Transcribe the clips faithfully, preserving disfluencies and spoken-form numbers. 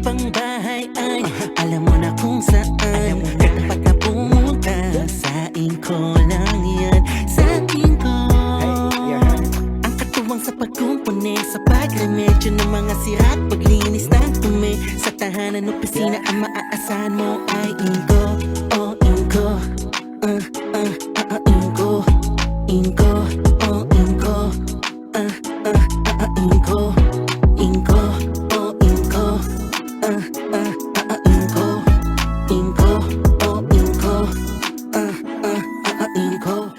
Pangbahay ay alam mo na kung saan ka dapat na pumunta. Sa Inko lang yan, sa Inko. Ang katuwang sa pagkumpuni, sa pagremedyo ng mga sira at paglinis ng tumi. Sa tahanan, opisina, ang maaasahan mo ay Inko. O Inko, uh, uh, uh, uh, Inko. Inko, o Inko. Ah, ah, ah, ah, Inko, Inko, o Inko. Ah, ah, ah, ah, Inko, Inko, o Inko. Ah, ah, ah, ah, Inko.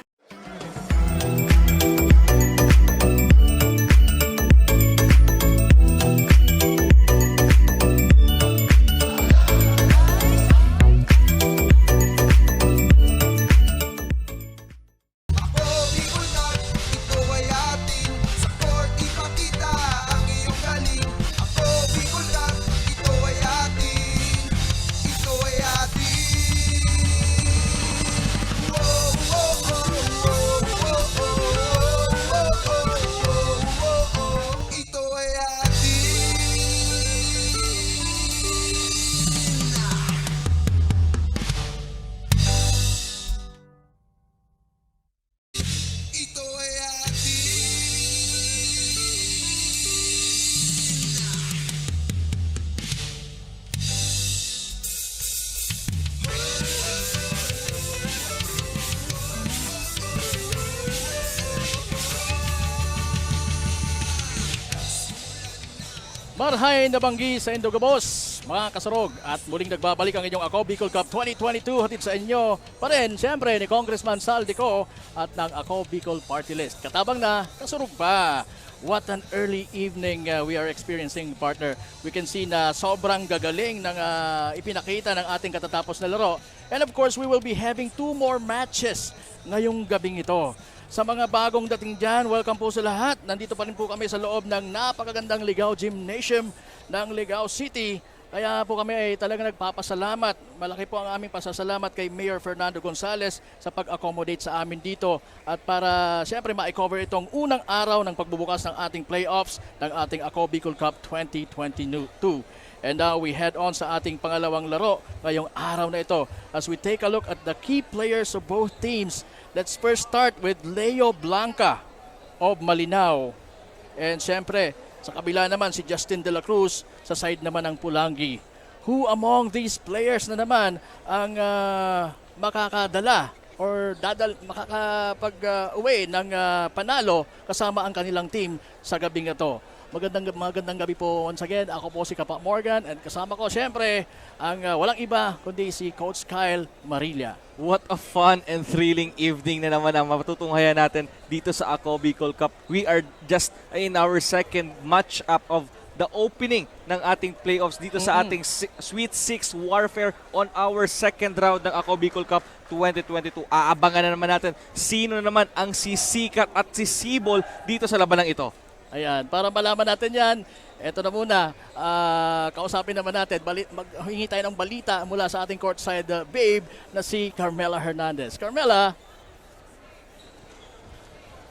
Ako, Bicol Cup, ito ay atin. Sa court, ipakita ang iyong galing. Ako, Bicol Cup, ito ay atin. Ito ay atin. Wow, wow, wow. Ito ay atin. Ito ay atin. Marhay na banggi saindo gabos, mga kasurog, at muling nagbabalik ang inyong Ako Bicol Cup twenty twenty-two, hatid sa inyo pa rin, siyempre, ni Congressman Sal Dico at ng Ako Bicol Party List. Katabang na, kasurog pa. What an early evening, uh, we are experiencing, partner. We can see na sobrang gagaling ng, uh, ipinakita ng ating katatapos na laro. And of course, we will be having two more matches ngayong gabing ito. Sa mga bagong dating dyan, welcome po sa lahat. Nandito pa rin po kami sa loob ng napakagandang Ligao Gymnasium ng Ligao City. Kaya po kami ay talagang nagpapasalamat. Malaki po ang aming pasasalamat kay Mayor Fernando Gonzalez sa pag-accommodate sa amin dito. At para, siyempre, ma-cover itong unang araw ng pagbubukas ng ating playoffs ng ating Ako Bicol Cup twenty twenty-two. And now we head on sa ating pangalawang laro ngayong araw na ito as we take a look at the key players of both teams. Let's first start with Leo Blanca of Malinao. And siyempre, sa kabila naman si Justin De La Cruz sa side naman ng Pulangi. Who among these players na naman ang, ah, makakadala or dadal-, makakapag, ah, uwi ng, ah, panalo kasama ang kanilang team sa gabing ito? Magandang, magandang gabi po once again. Ako po si Kapa Morgan and kasama ko, siyempre, ang, ah, walang iba kundi si Coach Kyle Marilla. What a fun and thrilling evening na naman ang matutunghayan natin dito sa Ako Bicol Cup. We are just in our second match up of the opening ng ating playoffs dito sa Mm-mm. ating si-, Sweet six Warfare on our second round ng Ako Bicol Cup twenty twenty-two. Aabangan na naman natin sino na naman ang sisikat at sisibol dito sa labanang ito. Ayan, para malaman natin yan, eto na muna, ah, kausapin naman natin, bali-, maghingi tayo ng balita mula sa ating courtside, ah, babe na si Carmela Hernandez. Carmela!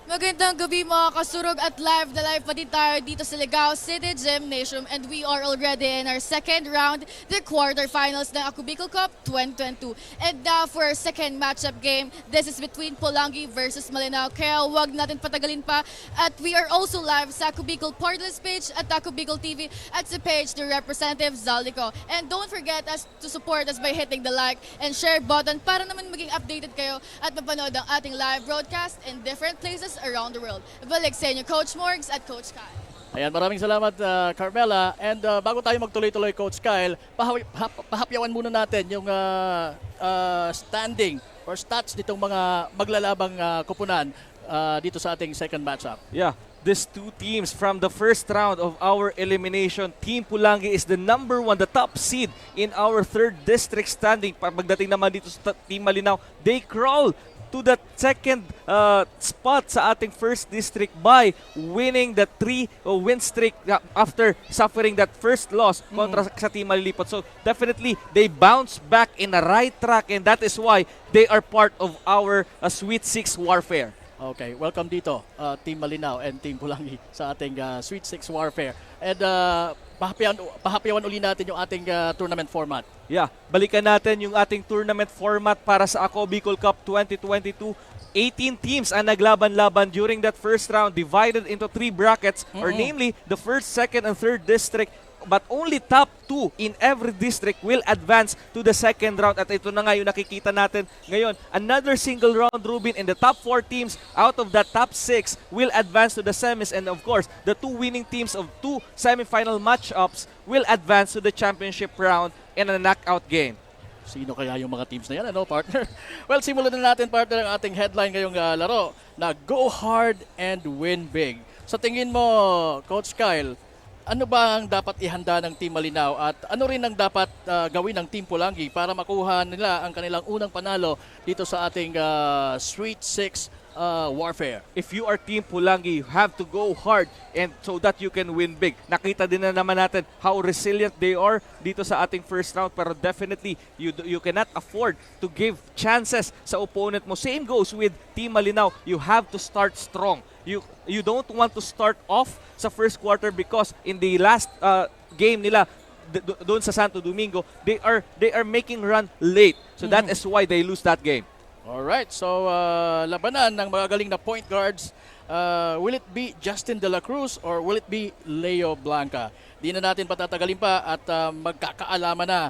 Magandang gabi, mga kasurog, at live na live pa din tayo dito sa Ligao City Gymnasium, and we are already in our second round, the quarterfinals ng Ako Bicol Cup twenty twenty-two. And now for our second matchup game, this is between Polangi versus Malinao. Kaya wag natin patagalin pa. At we are also live sa Ako Bicol Party List page at Ako Bicol T V at sa page ni Representative Zaldico. And don't forget us to support us by hitting the like and share button para naman maging updated kayo at mapanood ang ating live broadcast in different places around the world. Balik sa inyo, Coach Morgs at Coach Kyle. Ayan, maraming salamat, ah, Carmela. And, ah, bago tayo magtuloy-tuloy, Coach Kyle, pahawi-, pahap-, pahapyawan muna natin yung, ah, ah, standing or stats nitong mga maglalabang, ah, koponan, ah, dito sa ating second matchup. Yeah, these two teams from the first round of our elimination, Team Pulangi is the number one, the top seed in our third district standing. Pa-, pagdating naman dito sa ta-, Team Malinao, they crawl to that second, uh, spot sa ating first district by winning the three, uh, win streak, uh, after suffering that first loss Mm. kontra sa, sa Team Malilipot. So, definitely, they bounce back in the right track, and that is why they are part of our, uh, Sweet six Warfare. Okay, welcome dito, uh, Team Malinao and Team Pulangi sa ating, uh, Sweet six Warfare. And, uh, Pahapian, pahapiawan uli natin yung ating ah, tournament format. Yeah, balikan natin yung ating tournament format para sa Ako Bicol Cup twenty twenty-two. Eighteen teams ang naglaban-laban during that first round, divided into three brackets, or Mm-mm. namely, the first, second, and third district. But only top two in every district will advance to the second round. At ito na nga yung nakikita natin ngayon. Another single round robin, and the top four teams out of that top six will advance to the semis. And of course, the two winning teams of two semifinal matchups will advance to the championship round in a knockout game. Sino kaya yung mga teams na yan, ano, partner? Well, simulan na natin, partner, ang ating headline ngayong ah, laro na "Go hard and win big." Sa tingin mo, Coach Kyle, ano ba ang dapat ihanda ng Team Malinao at ano rin ang dapat ah, gawin ng Team Pulangi para makuha nila ang kanilang unang panalo dito sa ating ah, Sweet six ah, warfare? If you are Team Pulangi, you have to go hard and so that you can win big. Nakita din na naman natin how resilient they are dito sa ating first round, pero definitely you do- you cannot afford to give chances sa opponent mo. Same goes with Team Malinao. You have to start strong. You you don't want to start off sa first quarter because in the last uh, game nila d- d- doon sa Santo Domingo, they are they are making run late. So that Mhm. is why they lose that game. Alright, so ah, labanan ng mga galing na point guards. Ah, will it be Justin De La Cruz or will it be Leo Blanca? Di na natin patatagalin pa at ah, magkakaalaman na.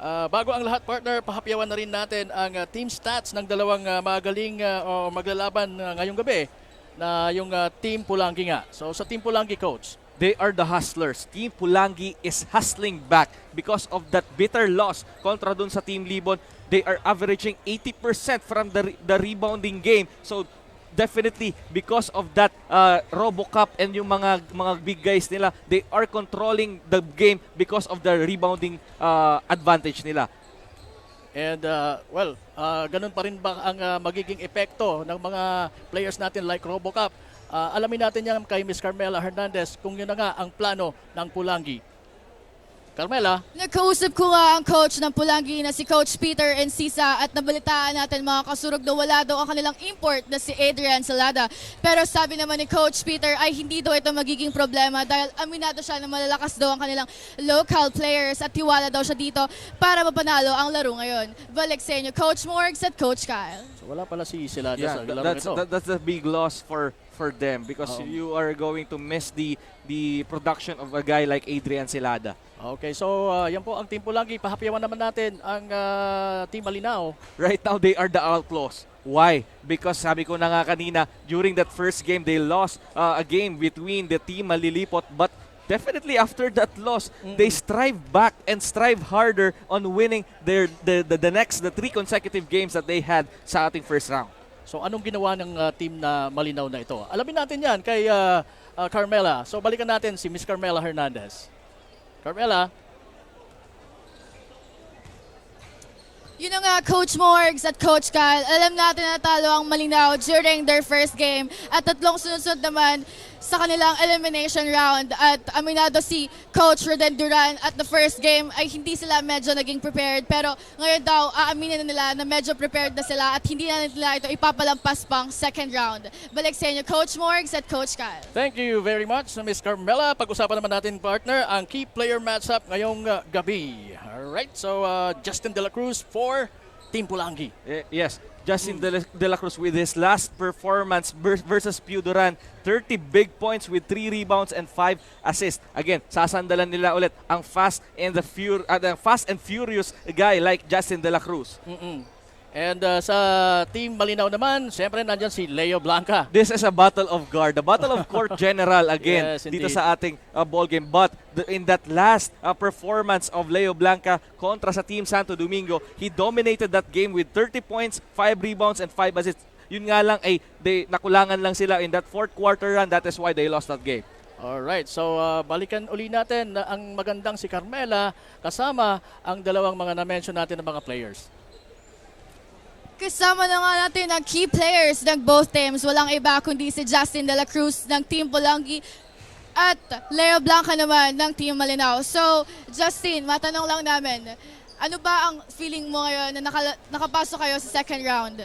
Ah, bago ang lahat, partner, pahapyawan na rin natin ang ah, team stats ng dalawang ah, magaling ah, o maglalaban ah, ngayong gabi na yung ah, Team Pulangi nga. So sa Team Pulangi, coach. They are the hustlers. Team Pulangi is hustling back because of that bitter loss kontra dun sa Team Libon. They are averaging eighty percent from the re- the rebounding game. So definitely because of that uh, RoboCup and yung mga mga big guys nila, they are controlling the game because of the rebounding uh, advantage nila. And uh, well, uh, ganun pa rin ba ang uh, magiging epekto ng mga players natin like RoboCup? Uh, alamin natin yan kay Miss Carmela Hernandez kung yun na nga ang plano ng Pulangi. Carmela? Nagkausap ko nga ang coach ng Pulangi na si Coach Peter Encisa at nabalitaan natin, mga kasurog, na wala daw ang kanilang import na si Adrian Salada. Pero sabi naman ni Coach Peter ay hindi daw ito magiging problema dahil aminado siya na malalakas daw ang kanilang local players at tiwala daw siya dito para mapanalo ang laro ngayon. Balik sa inyo, Coach Morgs at Coach Kyle. So, wala pala si Salada Yeah, sa tha- laro that's ito. that, that's a big loss for for them because Oo. you are going to miss the the production of a guy like Adrian Salada. Okay, so ah, yan po ang Team Pulangi. Pahapyawan naman natin ang ah, Team Malinao. Right now, they are the outlaws. Why? Because sabi ko na nga kanina, during that first game, they lost uh, a game between the team Malilipot. But definitely after that loss, Mm. they strive back and strive harder on winning their the, the, the next, the three consecutive games that they had sa ating first round. So anong ginawa ng ah, team na Malinao na ito? Alamin natin yan kay ah, ah, Carmela. So balikan natin si Miss Carmela Hernandez. Carmela? Yun na nga, Coach Morgs at Coach Kyle, alam natin na natalo ang Malinao during their first game at tatlong sunod-sunod naman sa kanilang elimination round. At aminado si Coach Roden Duran at the first game ay hindi sila medyo naging prepared. Pero ngayon daw, aaminin na nila na medyo prepared na sila at hindi na nila ito ipapalampas pang second round. Balik sa inyo, Coach Morgs at Coach Kyle. Thank you very much, Miss Carmela. Pag-usapan naman natin, partner, ang key player matchup ngayong uh, gabi. Alright, so uh, Justin De La Cruz for Team Pulangi. Eh, yes, Justin De La, De La Cruz with his last performance ver- versus Pio Duran, thirty big points with three rebounds and five assists. Again, sasandalan nila ulit ang fast and the fur- uh, the fast and furious guy like Justin De La Cruz. Mm-mm. And uh, sa Team Malinao naman, siyempre nandyan si Leo Blanca. This is a battle of guard, a battle of court general again Yes, dito indeed. Sa ating uh, ball game. But the, in that last uh, performance of Leo Blanca kontra sa Team Santo Domingo, he dominated that game with thirty points, five rebounds, and five assists. Yun nga lang ay they nakulangan lang sila in that fourth quarter run. That is why they lost that game. Alright, so uh, balikan uli natin na ang magandang si Carmela kasama ang dalawang mga na-mention natin ng mga players. Kasama na nga natin ang key players ng both teams. Walang iba kundi si Justin De La Cruz ng Team Pulangi at Leo Blanca naman ng Team Malinao. So, Justin, matanong lang namin, ano ba ang feeling mo ngayon na nakala- nakapasok kayo sa second round?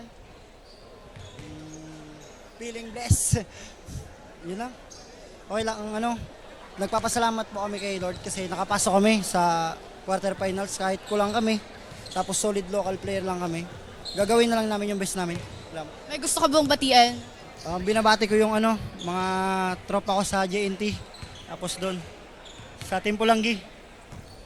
Feeling blessed. Yun lang. Okay lang ang ano. Nagpapasalamat po kami kay Lord kasi nakapasok kami sa quarterfinals kahit kulang kami. Tapos solid local player lang kami. Gagawin na lang namin yung best namin. Salamat. May gusto ka bang batian? Ah, binabati ko yung ano, mga tropa ko sa J N T. Tapos doon, sa Team Pulanggi.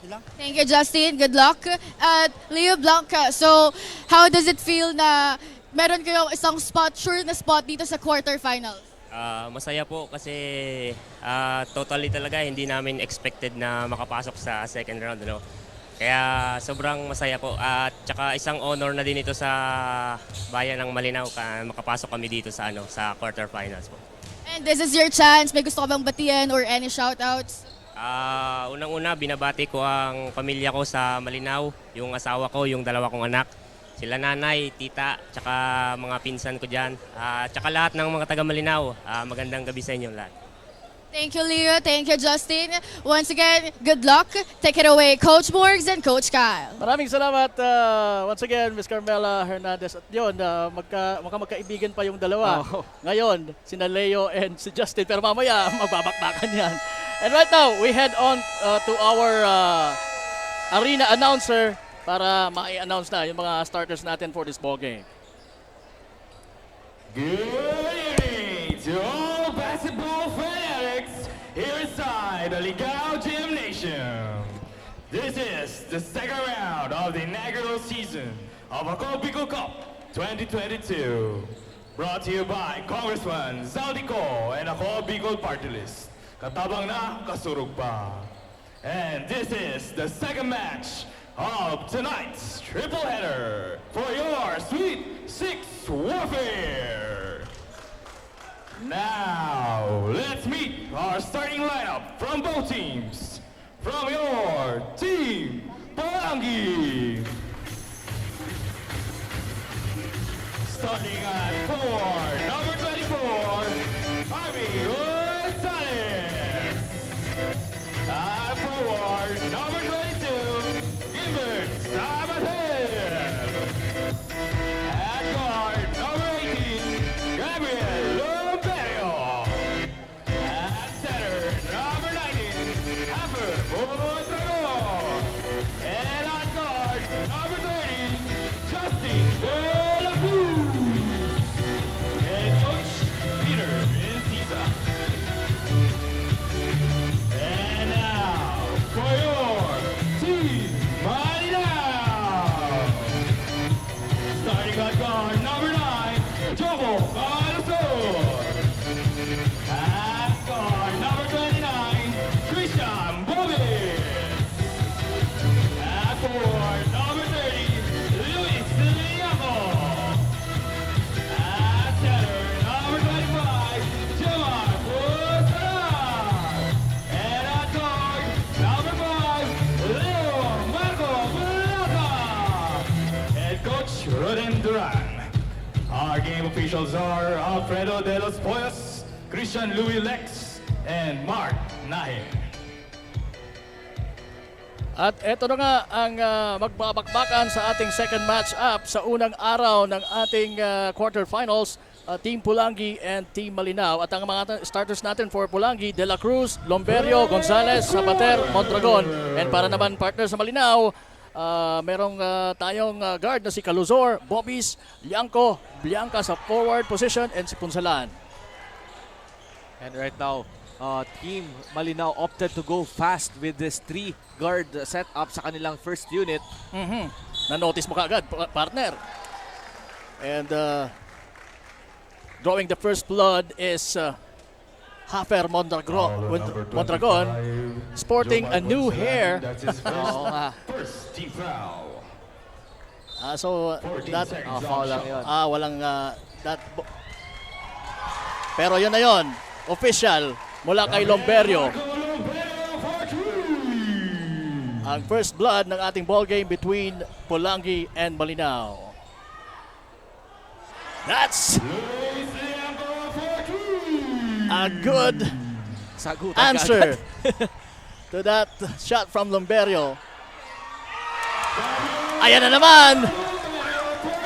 Yun lang. Thank you, Justin. Good luck. At Leo Blanca, so how does it feel na meron kayong isang spot, sure na spot dito sa quarterfinals? Ah, masaya po kasi ah, totally talaga hindi namin expected na makapasok sa second round, ano. Kaya sobrang masaya po at saka isang honor na din ito sa bayan ng Malinao ka makapasok kami dito sa ano sa quarterfinals po. And this is your chance. May gusto ka bang batian or any shoutouts? Ah, unang-una, binabati ko ang pamilya ko sa Malinao, yung asawa ko, yung dalawa kong anak, sila nanay, tita, tsaka mga pinsan ko dyan, ah, tsaka lahat ng mga taga Malinao. Ah, magandang gabi sa inyo lahat. Thank you, Leo. Thank you, Justin. Once again, good luck. Take it away, Coach Morgs and Coach Kyle. Maraming salamat uh, once again, Miss Carmela Hernandez. At yun, uh, magka, magkamagkaibigan pa yung dalawa. Oo. Ngayon, sina Leo and si Justin. Pero mamaya, magbabakbakan yan. And right now, we head on uh, to our uh, arena announcer para ma-announce na yung mga starters natin for this ball game. Good evening to all basketball fanatics here inside the Ligao Gymnasium. This is the second round of the inaugural season of Ako Bicol Cup twenty twenty-two. Brought to you by Congressman Zaldy Co and Ako Bicol Party List. Katabang na, kasurog pa. And this is the second match of tonight's triple header for your Sweet Six Warfare. Now, let's meet our starting lineup from both teams. From your team, Polangi. Starting at forward, number twenty-four, Harvey Gonzalez. At forward, number twenty-two, Gilbert Sabatel. At guard, number eighteen, Gabriel Loberio. At center, number nineteen, Amber Mondragon. And at guard, number thirty, Justin De La Cruz. And coach, Peter Encisa. And now, for your Team Malinao. Starting at guard number nine, Jomo Calusor. At guard number twenty-nine, Christian Bobis. At forward number thirty, Luis Liaco. At center number twenty-five, Jomar Pusalan. And at guard, number five, Leo Marco Blanca. Head coach, Roden Duran. Our game officials are Alfredo De Los Poyos, Christian Louis Lex, and Mark Nahe. At eto na nga ang ah, magbabakbakan sa ating second match up sa unang araw ng ating ah, quarterfinals, ah, Team Pulangi and Team Malinao. At ang mga ta- starters natin for Pulangi, De La Cruz, Lomberio, Gonzalez, Sabater, Mondragon. And para naman partner sa Malinao, ah, merong ah, tayong ah, guard na si Caluzor, Bobis, Liangco, Bianca sa forward position and si Punsalan. And right now, uh, Team Malinao opted to go fast with this three guard setup sa kanilang first unit. Mhm. Na-notice mo kaagad, pa- partner. And uh, drawing the first blood is uh, Hafer Mondragro, with Mondragon sporting a new hair. Oo nga. First team foul. Ah, so that Oh, foul lang yun. Ah, walang ah, that bo- Pero yun na yun. Official mula kay Lomberio. Ang first blood ng ating ball game between Polangi and Malinao. That's a good Sagutan answer kaagad. to that shot from Lomberio. Ayan na naman!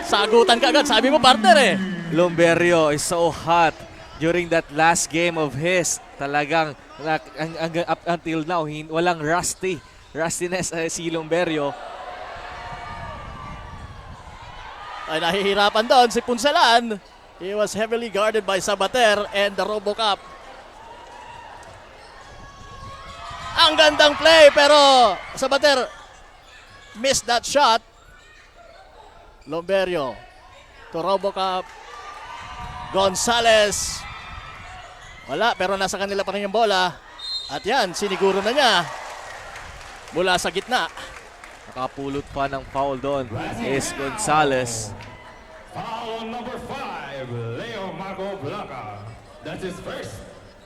Sagutan kaagad, sabi mo, partner eh. Lomberio is so hot during that last game of his. Talagang nak-, ang, ang, up until now, hin-, walang rusty, rustiness, eh, si Lumberio. Ay, nahihirapan doon si Punsalan. He was heavily guarded by Sabater and the Robocop. Ang gandang play, pero Sabater missed that shot. Lomberio to Robocop. Gonzales. Wala, pero nasa kanila pa rin yung bola. At yan, siniguro na niya. Mula sa gitna. Nakapulot pa ng foul doon is Gonzales. Foul number five, Leo Marco Blanca. That's his first.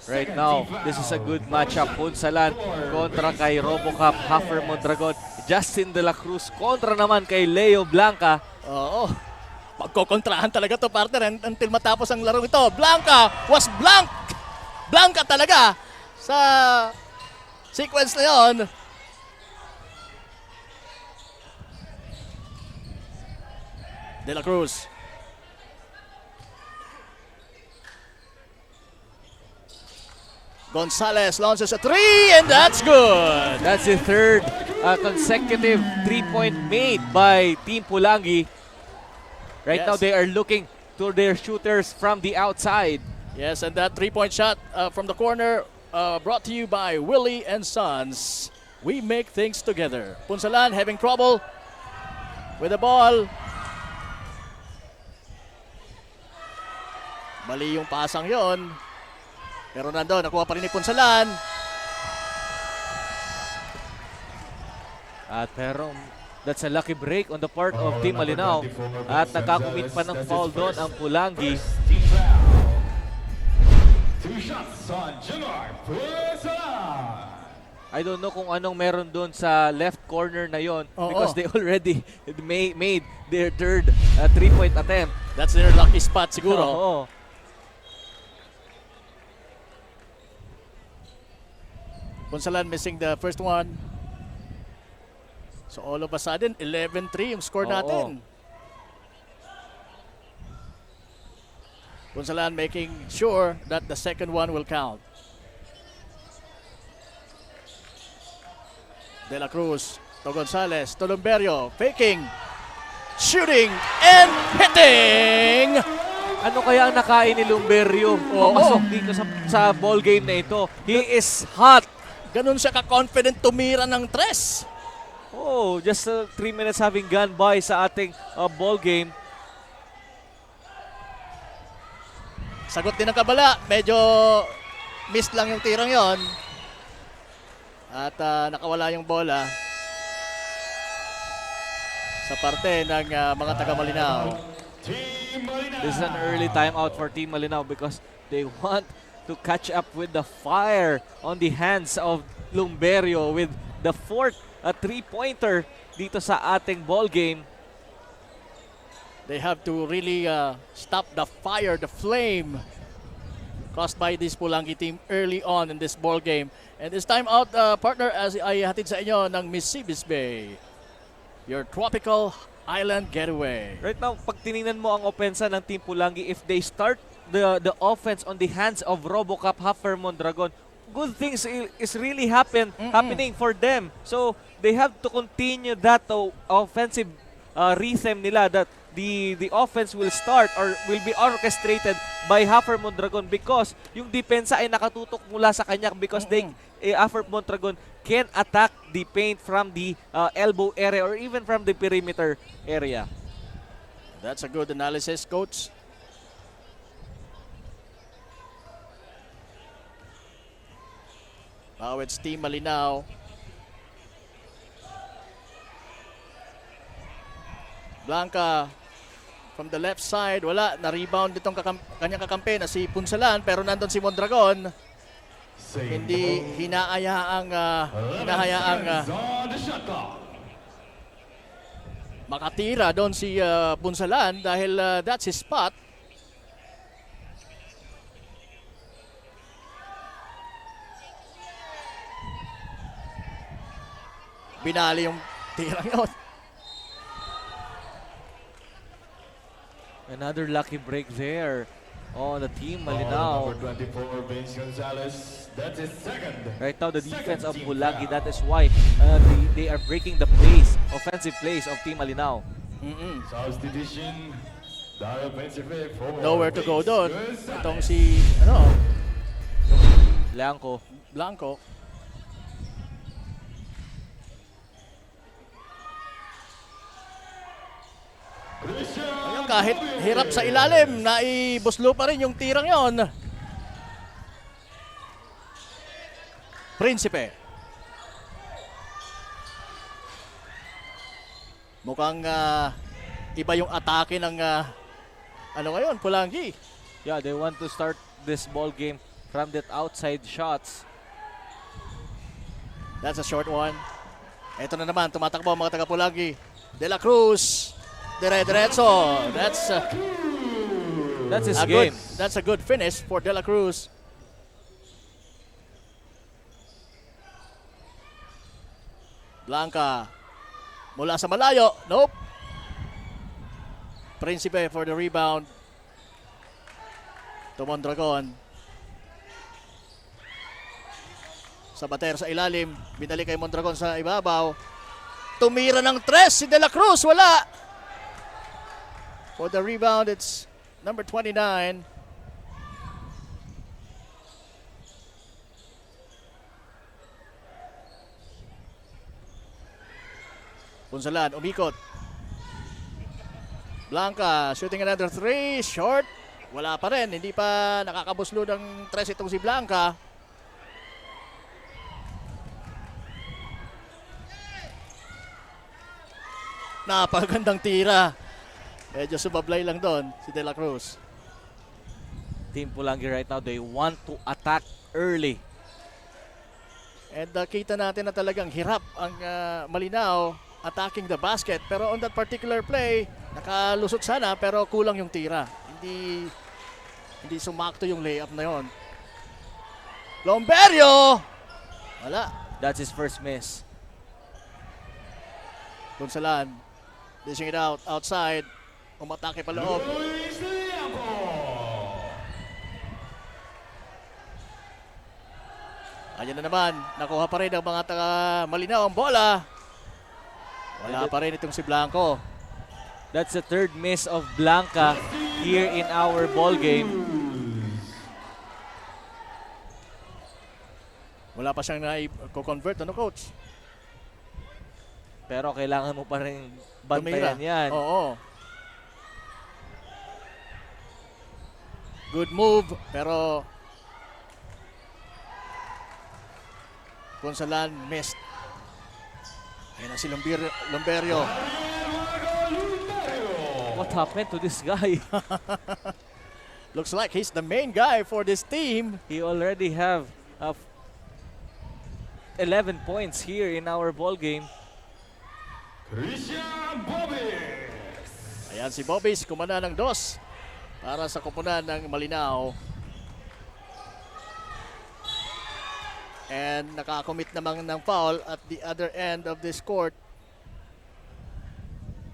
Right now, this is a good matchup. Punsalan kontra kay Robocop, Haffer Mondragon. Justin De La Cruz kontra naman kay Leo Blanca. Oo. Pagkokontrahan talaga to, partner, un- until matapos ang larong ito. Blanca was blank! Blanca talaga sa sequence na yon. De La Cruz. Gonzales launches a three, and that's good. That's the third uh, consecutive three-point made by Team Pulangi. Right Yes. Now, they are looking to their shooters from the outside. Yes, and that three-point shot uh, from the corner uh, brought to you by Willie and Sons. We make things together. Punsalan having trouble with the ball. Mali yung pasang yon. Pero nandun, nakuha pa rin ni Punsalan. At pero that's a lucky break on the part of Team Malinao. At nagkakumit pa ng foul doon ang Pulangi. Two shots on Jungard Punsalan. I don't know kung anong meron doon sa left corner na yon Oo. Because they already ma- made their third uh, three-point attempt. That's their lucky spot siguro. Oo. Punsalan missing the first one. So all of a sudden, eleven three yung score Oo. Natin. Punsalan making sure that the second one will count. De La Cruz to Gonzales to Lumberio, faking, shooting, and hitting! Ano kaya ang nakain ni Lumberio? Oo. Papasok dito sa, sa ball game na ito. He is hot. Ganun siya ka-confident tumira ng tres. Oh, just uh, three minutes having gone by sa ating uh, ball game. Sagot din ng kabala. Medyo missed lang yung tirang yon. At ah, nakawala yung bola sa parte ng ah, mga taga Malinao. Team Malinao. This is an early timeout for Team Malinao because they want to catch up with the fire on the hands of Lumberio with the fourth a three-pointer dito sa ating ball game. They have to really uh, stop the fire, the flame caused by this Pulangi team early on in this ball game. And this time out, uh, partner, as ay hatid sa inyo ng Misibis Bay, your tropical island getaway. Right now, pag tiningnan mo ang opensa ng Team Pulangi, if they start the the offense on the hands of Robocop Haffer Mondragon, good things i- is really happen Mm-mm. happening for them. So, they have to continue that uh, offensive uh, rhythm nila that the the offense will start or will be orchestrated by Haffer Mondragon because yung depensa ay nakatutok mula sa kanya because they Mm-mm. eh, Haffer Mondragon can attack the paint from the uh, elbow area or even from the perimeter area. That's a good analysis, coach. Now it's Team Malinao. Blanca from the left side, wala. Na-rebound nitong kakam- kanyang kakampi na si Punsalan, pero nandun si Mondragon. Hindi hinahayaang ah, hinahayaang ah, On the shot clock. Makatira doon si ah, Punsalan dahil ah, that's his spot. Binali yung tirang yun. Another lucky break there. Oh, the team Foul on Malinao. Number twenty-four, Vince Gonzalez. That's his second. Right now, the Second defense of team Pulangi, foul. That is why uh, they, they are breaking the plays, offensive plays of Team Malinao. Mm-mm. Substitution. Daryl Principe for Nowhere to go Vince doon. Gonzalez. Itong si, ano, Blanco. Blanco. Christian Ayun, kahit Gomez. Hirap sa ilalim, naibuslo pa rin yung tirang yon. Principe. Mukhang ah, iba yung atake ng ah, ano ngayon, Pulangi. Yeah, they want to start this ball game from that outside shots. That's a short one. Ito na naman, tumatakbo ang mga taga-Pulangi. De La Cruz, dire-diretso. That's uh, That's his a game. Good, that's a good finish for De La Cruz. Blanca. Mula sa malayo. Nope. Principe for the rebound. To Mondragon. Sabater sa ilalim. Binalik kay Mondragon sa ibabaw. Tumira ng tres si De La Cruz. Wala. For the rebound, it's number twenty-nine. Punsalan, umikot. Blanca shooting another three. Short. Wala pa rin. Hindi pa nakakabuslo ng tres itong si Blanca. Napakagandang tira. Medyo sumablay lang doon si De La Cruz. Team Pulangi right now, they want to attack early. And uh, kita natin na talagang hirap ang uh, Malinao attacking the basket. Pero on that particular play, nakalusot sana pero kulang yung tira. Hindi hindi sumakto yung layup na yon. Lomberio! Wala. That's his first miss. Punsalan. Dishing it out. Outside. Umatake pa loob. Luis Liangco. Ayan na naman. Nakuha pa rin ng mga taga Malinao ang bola. Wala pa rin itong si Blanco. That's the third miss of Blanca here in our ball game. Wala pa siyang na-convert, ano, coach? Pero kailangan mo pa rin bantayan Tumira. yan. Oo. Good move, pero Punsalan missed. Ayan na si Lumber- Lumberio. What happened to this guy? Looks like he's the main guy for this team. He already have uh, eleven points here in our ball game. Christian Bobis. Ayan si Bobis, kumana ng dos para sa koponan ng Malinao. And nakakomit naman ng foul at the other end of this court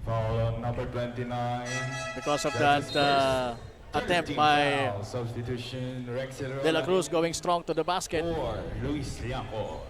Foul on number twenty-nine. because of That's that his uh, first. attempt Team by foul. Substitution, Rex Herrera De La Cruz going strong to the basket. For Luis Liangco.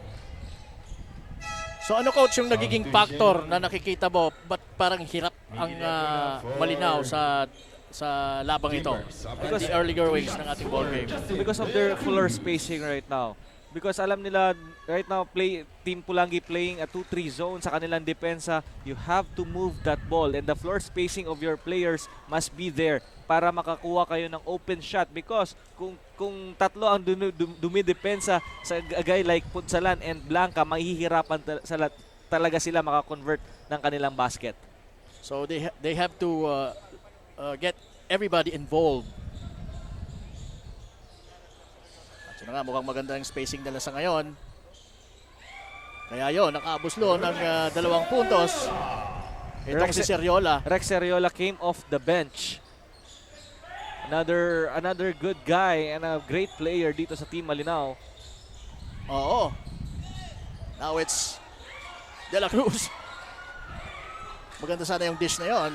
So ano, coach, yung nagiging Substitution. Factor na nakikita mo, ba't parang hirap ang uh, Malinao sa sa labang ito? Timbers, In Because- the early goings ng ating ball game. Because of their floor spacing right now. Because alam nila, right now, play Team Pulangi playing a two three zone sa kanilang depensa. You have to move that ball, and the floor spacing of your players must be there para makakuha kayo ng open shot. Because kung kung tatlo ang dunu- dum- dumidepensa sa a guy like Punsalan and Blanca, mahihirapan ta- sa lat- talaga sila makakonvert ng kanilang basket. So they ha- they have to uh, uh, get everybody involved. At yun na nga, mukhang maganda yung spacing nila sa ngayon. Kaya yun, nakaabuslo ng uh, dalawang puntos. Itong Rex- si Seriola. Rex Seriola came off the bench. Another another good guy and a great player dito sa Team Malinao. Oo. Now it's De La Cruz. Maganda sana yung dish na yon.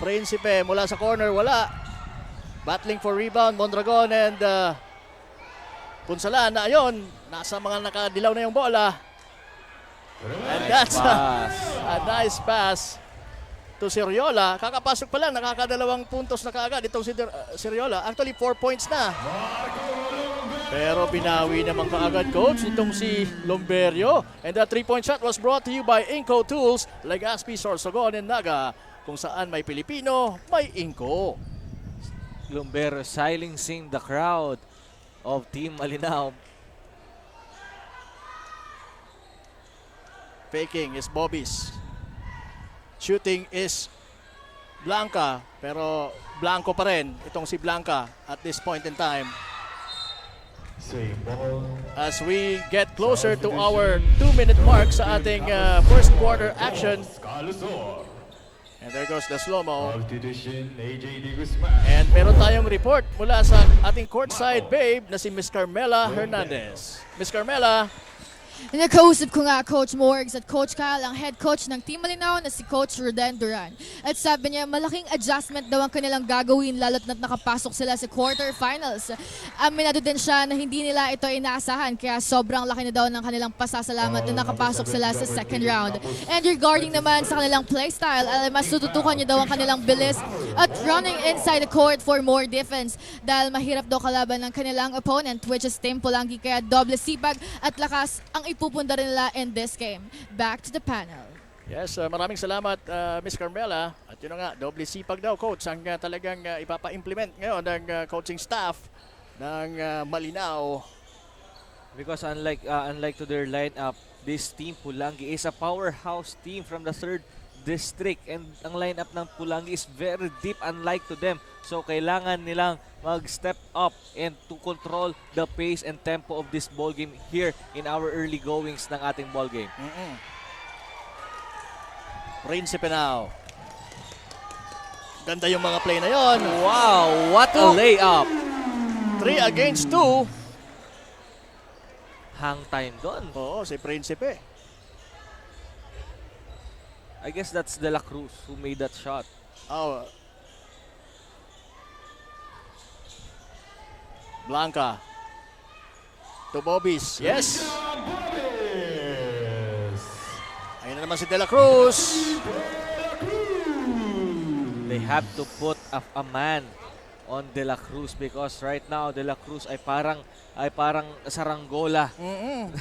Principe mula sa corner, wala. Battling for rebound, Mondragon and uh, Punsalan na ayun. Nasa mga nakadilaw na yung bola. And that's a, a nice pass to Siriola. Kakapasok pa lang, nakakadalawang puntos na kaagad itong si Der- uh, Siriola. Actually, four points na. Pero binawi naman kaagad, coach, itong si Lomberio. And that three-point shot was brought to you by Inco Tools, Legazpi, Sorsogon, and Naga. Kung saan may Pilipino, may Inco. Lumber silencing the crowd of Team Malinao. Faking is Bobis. Shooting is Blanca, pero blanco pa rin itong si Blanca at this point in time. As we get closer to our two-minute mark sa ating uh, first quarter action. And there goes the slow-mo. And meron tayong report mula sa ating courtside babe na si Miss Carmela Hernandez. Miss Carmela, Nakausap ko nga Coach Morgs at Coach Kyle, ang head coach ng Team Malinao na si Coach Roden Duran. At sabi niya, malaking adjustment daw ang kanilang gagawin lalo't na't nakapasok sila sa quarterfinals. Aminado din siya na hindi nila ito inaasahan kaya sobrang laki na daw ng kanilang pasasalamat na nakapasok sila sa second round. And regarding naman sa kanilang playstyle, ay mas tututukan niya daw ang kanilang bilis at running inside the court for more defense dahil mahirap daw kalaban ng kanilang opponent, which is Team Pulangi, kaya doble sipag at lakas ang ipupundar nila in this game. Back to the panel. Yes, uh, maraming salamat, uh, Miss Carmela. At yun na nga, doble sipag daw, coach, ang uh, talagang uh, ipapa-implement ngayon ng uh, coaching staff ng uh, Malinao. Because unlike uh, unlike to their lineup, this team Pulangi is a powerhouse team from the third district, and ang lineup ng Pulangi is very deep unlike to them. So kailangan nilang mag-step up and to control the pace and tempo of this ball game here in our early goings ng ating ball game. Mm-mm. Prinsipe now. Ganda yung mga play na yon. Wow, what a layup! Three against two. Hang time doon. Oo, si Prinsipe. I guess that's De La Cruz who made that shot. Oh. Blanca. To Bobis. Yes. Ayun na naman si De La Cruz. They have to put a, a man on De La Cruz because right now De La Cruz ay parang ay parang saranggola Mm-mm.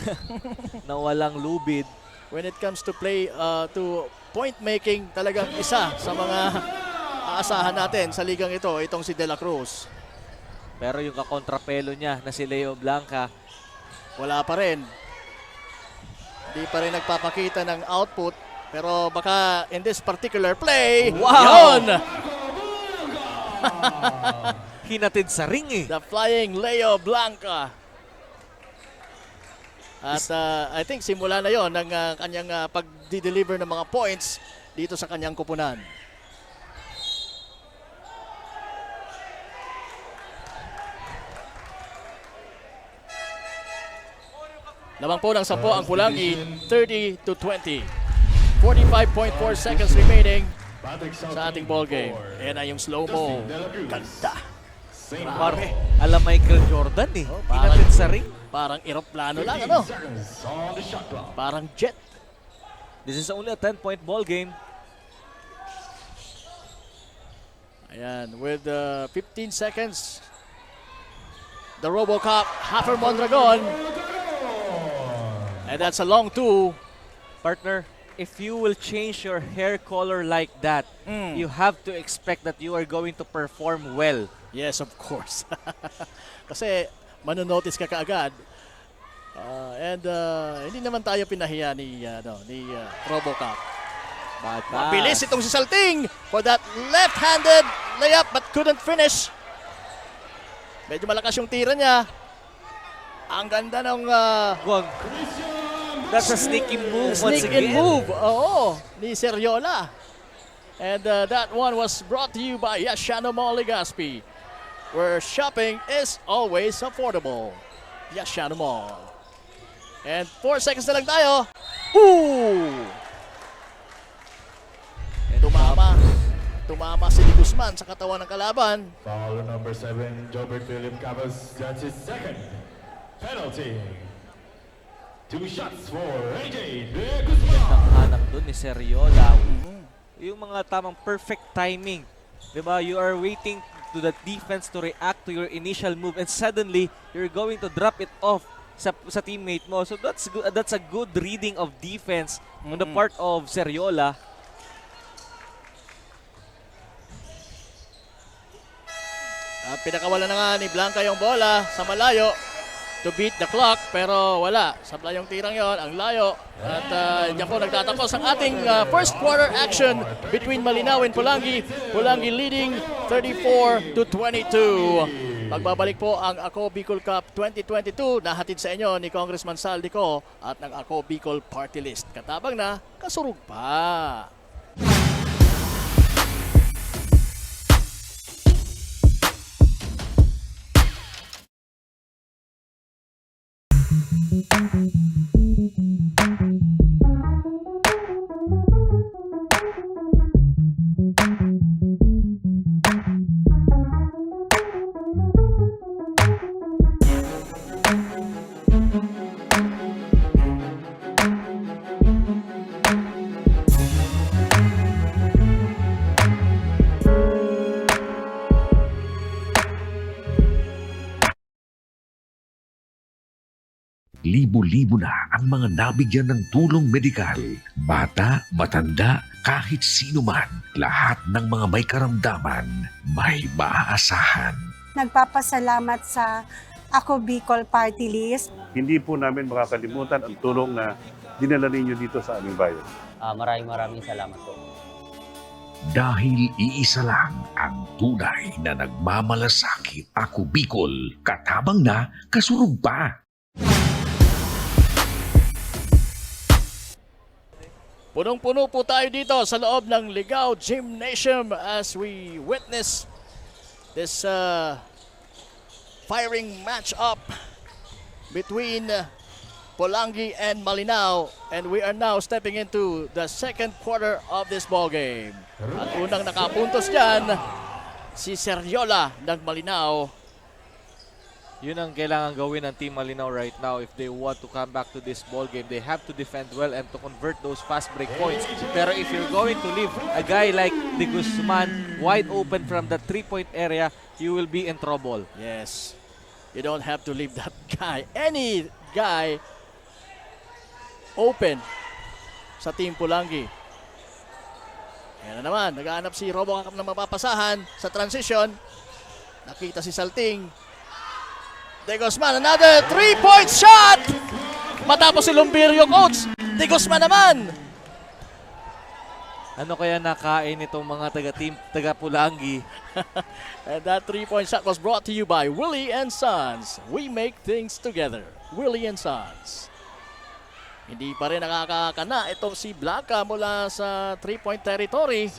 na walang lubid. When it comes to play uh, to point making, talagang isa sa mga aasahan natin sa ligang ito, itong si De La Cruz. Pero yung kakontrapelo niya na si Leo Blanca, Wala pa rin. Di pa rin nagpapakita ng output. Pero baka in this particular play, Wow! Yun! Hinatid sa ring eh. The flying Leo Blanca. At uh, I think simula na yon ng uh, kanyang uh, pag-deliver ng mga points dito sa kanyang kupunan. Lamang po ng sampo ang Pulangi, thirty to twenty. forty-five point four seconds remaining sa ating ball game. Ayan na yung slow-mo. Ganda. Par alam Michael Jordan eh. Oh, parang- Hinatid sa ring. Parang eroplano lang, ano? Parang jet. This is only a ten-point ball game. Ayan, with uh, fifteen seconds. The Robocop, Haffer Mondragon. And that's a long two. Partner, if you will change your hair color like that, Mm. you have to expect that you are going to perform well. Yes, of course. Kasi manonotice ka kaagad. Ah, and ah, hindi naman tayo pinahiya ni ano ni ah, Robocop. Bad pass. Mabilis itong si Salting for that left-handed layup but couldn't finish. Medyo malakas yung tira niya. Ang ganda ng ah, Wag. That's a sneaky move once sneaky again. move. Oo, ni Seriola. And uh, that one was brought to you by Yashano Mall Legazpi, where shopping is always affordable. Yashano Mall. And four seconds na lang tayo. Ooh! Tumama. Tumama si Dibu Guzman sa katawan ng kalaban. Foul number seven, Jobert Philip Cabas. That's his second penalty. Two shots for A J De Guzman. Ang hanap doon ni Seriola. Yung mga tamang perfect timing. Diba? You are waiting to the defense to react to your initial move and suddenly, you're going to drop it off sa, sa teammate mo. So that's good, that's a good reading of defense on the part of Seriola. At pinakawalan na nga ni Blanca yung bola sa malayo to beat the clock, pero wala. Sabla yung tirang yon, ang layo. At uh, diyan po nagtatapos ang ating uh, first quarter action between Malinao and Polangui. Polangui leading thirty-four to twenty-two. Magbabalik po ang Ako Bicol Cup twenty twenty-two, nahatid sa inyo ni Congressman Saldico at ng Ako Bicol Party List. Katabang na, kasurog pa. Libo-libo na ang mga nabigyan ng tulong medikal. Bata, matanda, kahit sino man, lahat ng mga may karamdaman, may maaasahan. Nagpapasalamat sa Ako Bicol Party List. Hindi po namin makakalimutan ang tulong na dinala ninyo dito sa aming bayan. Ah, maraming maraming salamat po. Dahil iisa lang ang tunay na nagmamalasakit. Ako Bicol, katabang na, kasurog pa. Punong-puno po tayo dito sa loob ng Ligao Gymnasium as we witness this uh, firing match up between uh, Polangui and Malinao, and we are now stepping into the second quarter of this ball game. At unang nakapuntos dyan, si Seriola ng Malinao. Yun ang kailangan gawin ng Team Malinao right now if they want to come back to this ball game. They have to defend well and to convert those fast break points. Pero if you're going to leave a guy like De Guzman wide open from the three-point area, you will be in trouble. Yes. You don't have to leave that guy. Any guy open sa Team Polangui. Ayan na naman, naghahanap si Robocop na mapapasahan sa transition. Nakita si Salting. De Guzman, another three-point shot! Matapos si Lumbirio, coach. De Guzman naman. Ano kaya nakain itong mga taga-team, taga-Polangui? And that three-point shot was brought to you by Willie and Sons. We make things together. Willie and Sons. Hindi pa rin nakakakana itong si Blanca mula sa three-point territory.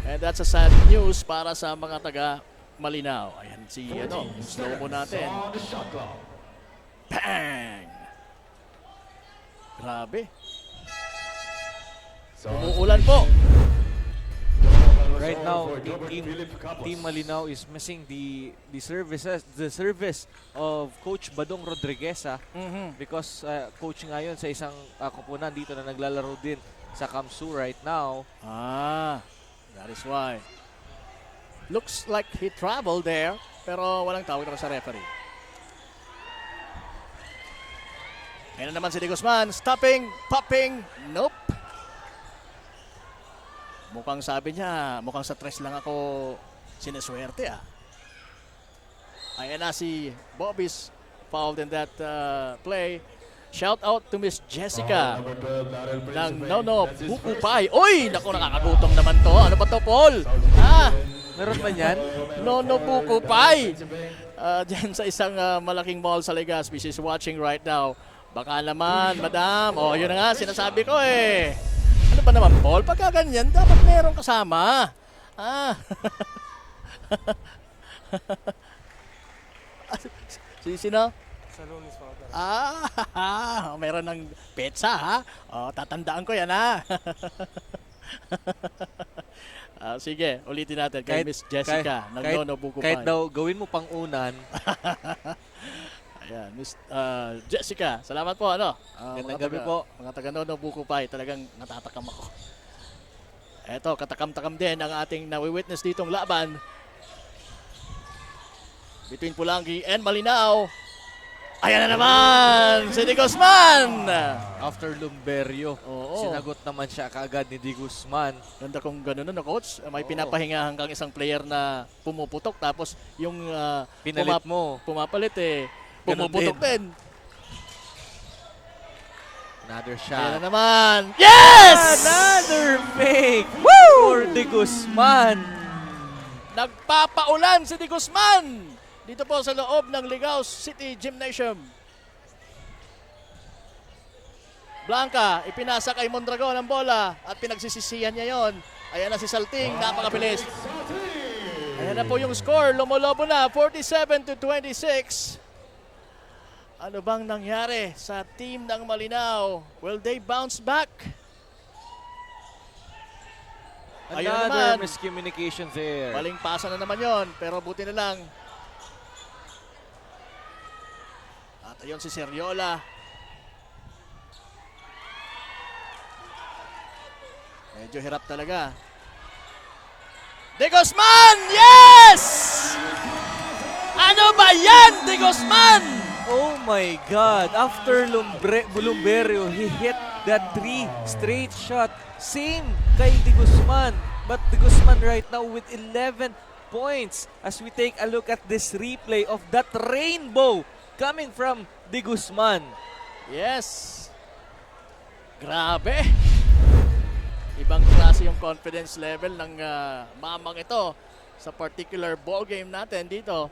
And that's a sad news para sa mga taga Malinao. Ayan si ano, slow mo natin. Bang! Grabe. Umuulan po. Right now, Team, Team Malinao is missing the the services the service of Coach Badong Rodriguez, ah, Mhm. because uh, coach ngayon sa isang uh, koponan dito na naglalaro din sa Kamsu right now. Ah, that is why. Looks like he traveled there, pero walang tawag naman sa referee. Ayan na naman si De Guzman, stopping, popping, nope. Mukhang sabi niya, mukhang sa tres lang ako sineswerte ah. Ayan na si Bobis, fouled in that uh, play. Shout out to Miss Jessica ng Nono Buko Pie. Uy! Naku, nakakagutom naman to. Ano ba to, Paul? Ah! Meron ba niyan? Nono Buko Pie. Uh, diyan sa isang uh, malaking mall sa Legazpi. She's watching right now. Baka naman, madam. Oh, yun na nga, sinasabi ko eh. Ano ba naman, Paul? Pagka ganyan, dapat meron kasama. Ah. Si sino? Sa Lunes po. Ah, meron ng petsa ha. Oh, tatandaan ko yan ha. Ah, sige, ulitin natin kay Kahit, Miss Jessica kahit, ng kahit, Nono Buko kahit Pie. Daw gawin mo pang unan. Ayan, Miss, ah, Jessica, salamat po, ano? Ah, Magandang mga gabi taga, po. Mga taga Nono Buko Pie, talagang natatakam ako. Eto, katakam-takam din ang ating nawi-witness ditong laban between Pulangi and Malinao. Ayan na naman, si De Guzman! After Lumberio, Oo. Sinagot naman siya kaagad ni De Guzman. Ganda kung ganun, ano, Coach? May Oo. Pinapahingahan kang isang player na pumuputok, tapos yung, ah, Pinalit pumap-, mo. Pumapalit, eh, Ganun pumuputok din. Din. Another shot. Ayan na naman. Yes! Another fake Woo! For De Guzman. Nagpapaulan si De Guzman dito po sa loob ng Ligao City Gymnasium. Blanca, ipinasa kay Mondragon ang bola at pinagsisisihan niya yon. Ayan na si Salting, napakabilis. Ayan na po yung score, lumolobo na, forty-seven to twenty-six. Ano bang nangyari sa team ng Malinao? Will they bounce back? Ayun na Another naman. Miscommunication there. Maling pasa na naman yon, pero buti na lang. At ayun si Seriola. Medyo hirap talaga. De Guzman! Yes! Ano ba yan, De Guzman? Oh my God! After Lumbre-, Lumberio, he hit that three straight shot. Same kay De Guzman. But De Guzman right now with eleven points. As we take a look at this replay of that rainbow coming from De Guzman. Yes. Grabe. Ibang klase yung confidence level ng, ah, mamang ito sa particular ball game natin dito.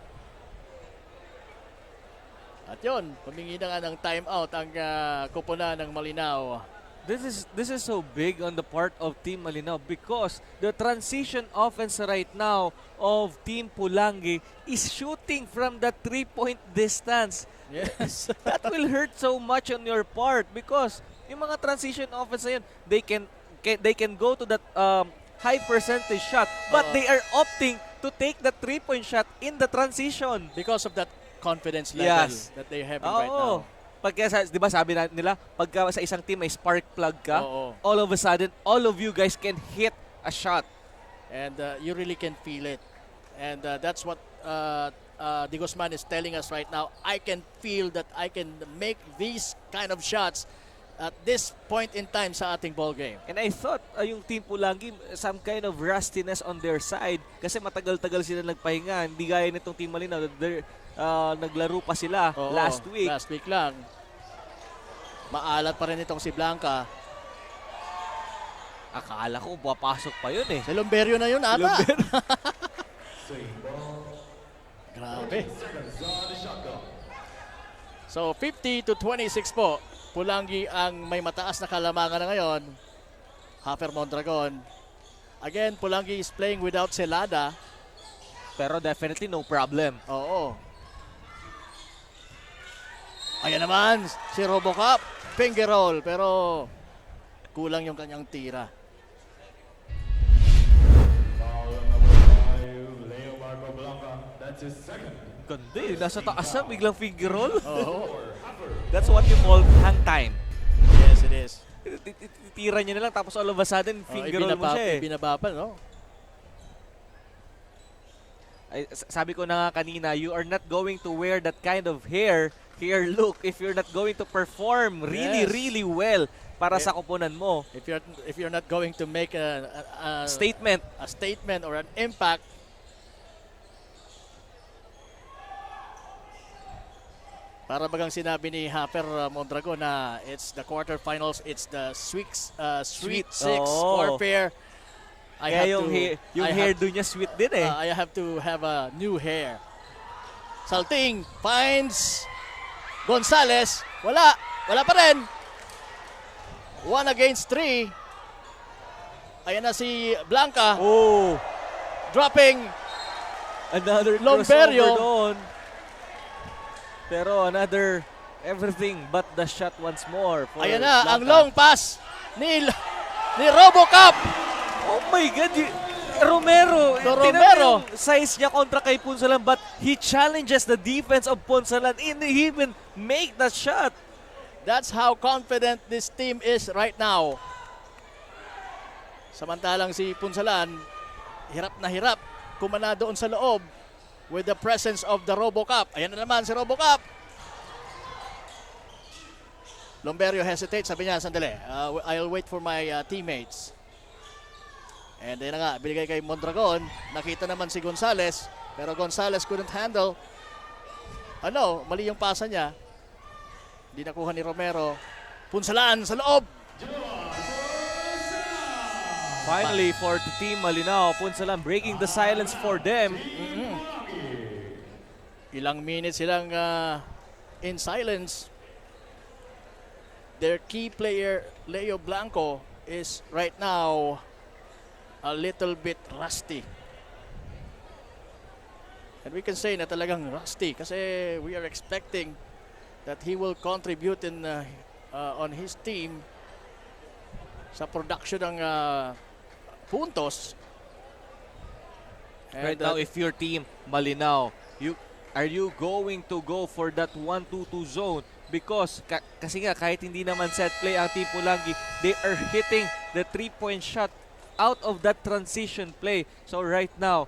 At yun, humingi na nga ng time out ang, ah, koponan ng Malinao. This is, this is so big on the part of Team Malinao because the transition offense right now of Team Pulangi is shooting from the three-point distance. Yes. That will hurt so much on your part because yung mga transition offense na yun, they can, can, they can go to that, um, high percentage shot, but Oo. They are opting to take the three-point shot in the transition. Because of that confidence level Yes. That they have right Oo. Now. Pagka sa, di ba sabi na, nila, pagka sa isang team may spark plug ka, Oo. All of a sudden, all of you guys can hit a shot. And, uh, you really can feel it. And, uh, that's what, uh, uh, De Guzman is telling us right now. I can feel that I can make these kind of shots at this point in time sa ating ball game. And I thought, ah, yung Team Pulangi, some kind of rustiness on their side kasi matagal-tagal sila nagpahinga. Hindi gaya nitong Team Malinao, they're, ah, naglaro pa sila Oo, last week. Last week lang. Maalat pa rin itong si Blanca. Akala ko, papasok pa yun eh. Si Lumberio na yun ata. Lumberio. Grabe. So, fifty to twenty-six po. Pulangi ang may mataas na kalamangan na ngayon. Hafer Mondragon. Again, Pulangi is playing without Celada. Pero definitely no problem. Oo. Ayan naman, si Robocop. Finger roll, pero kulang yung kanyang tira. Foul on number five, Leo Marco Blanca. That's his second. Ganda eh. Nasa taas na, biglang finger roll. Oo. That's what you call hang time. Yes, it is. Ti-, ti-, tira niya na lang, tapos all of a sudden, Oh, finger roll mo ibinaba, siya eh. Ibinaba pa, no? Ay, s-, sabi ko na nga kanina, you are not going to wear that kind of hair, hair look if you're not going to perform really, Yes. Really well para Eh, sa koponan mo. If you're, if you're not going to make a, a, a Statement. A statement or an impact, para bagang sinabi ni Hafer, uh, Mondragon na it's the quarterfinals, it's the sweet, uh, Sweet, sweet six oo. Warfare. I Kaya have yung to, he-, yung I have hairdo niya sweet din eh. Uh, I have to have a new hair. Salting finds Gonzales. Wala. Wala pa rin. One against three. Ayan na si Blanca. Oh. Dropping. Another Lomberio. Crossover doon. Pero another everything but the shot once more for Ayan na, ang Blanca. Long pass ni, ni Robocop. Oh my God, you, Romero, To tingnan mo Romero. Yung size niya kontra kay Punsalan, but he challenges the defense of Punsalan and he even make that shot. That's how confident this team is right now. Samantalang si Punsalan, hirap na hirap kumana doon sa loob with the presence of the Robocop. Ayan na naman si Robocop. Lomberio hesitates, sabi niya, "Sandali, uh, I'll wait for my uh, teammates." And ayun na nga, binigay kay Mondragon. Nakita naman si Gonzales, pero Gonzales couldn't handle. Ano, mali yung pasa niya. Hindi nakuha ni Romero. Punsalan sa loob. Finally, for the Team Malinao, Punsalan breaking the silence for them. Ilang minutes silang ah, in silence. Their key player, Leo Blanco, is right now a little bit rusty. And we can say na talagang rusty kasi we are expecting that he will contribute in uh, uh, on his team sa production ng uh, puntos. Right now, if your team, Malinao, you, are you going to go for that one two two zone? Because, ka- kasi nga, kahit hindi naman set play ang Team Pulangi, they are hitting the three-point shot out of that transition play. So right now,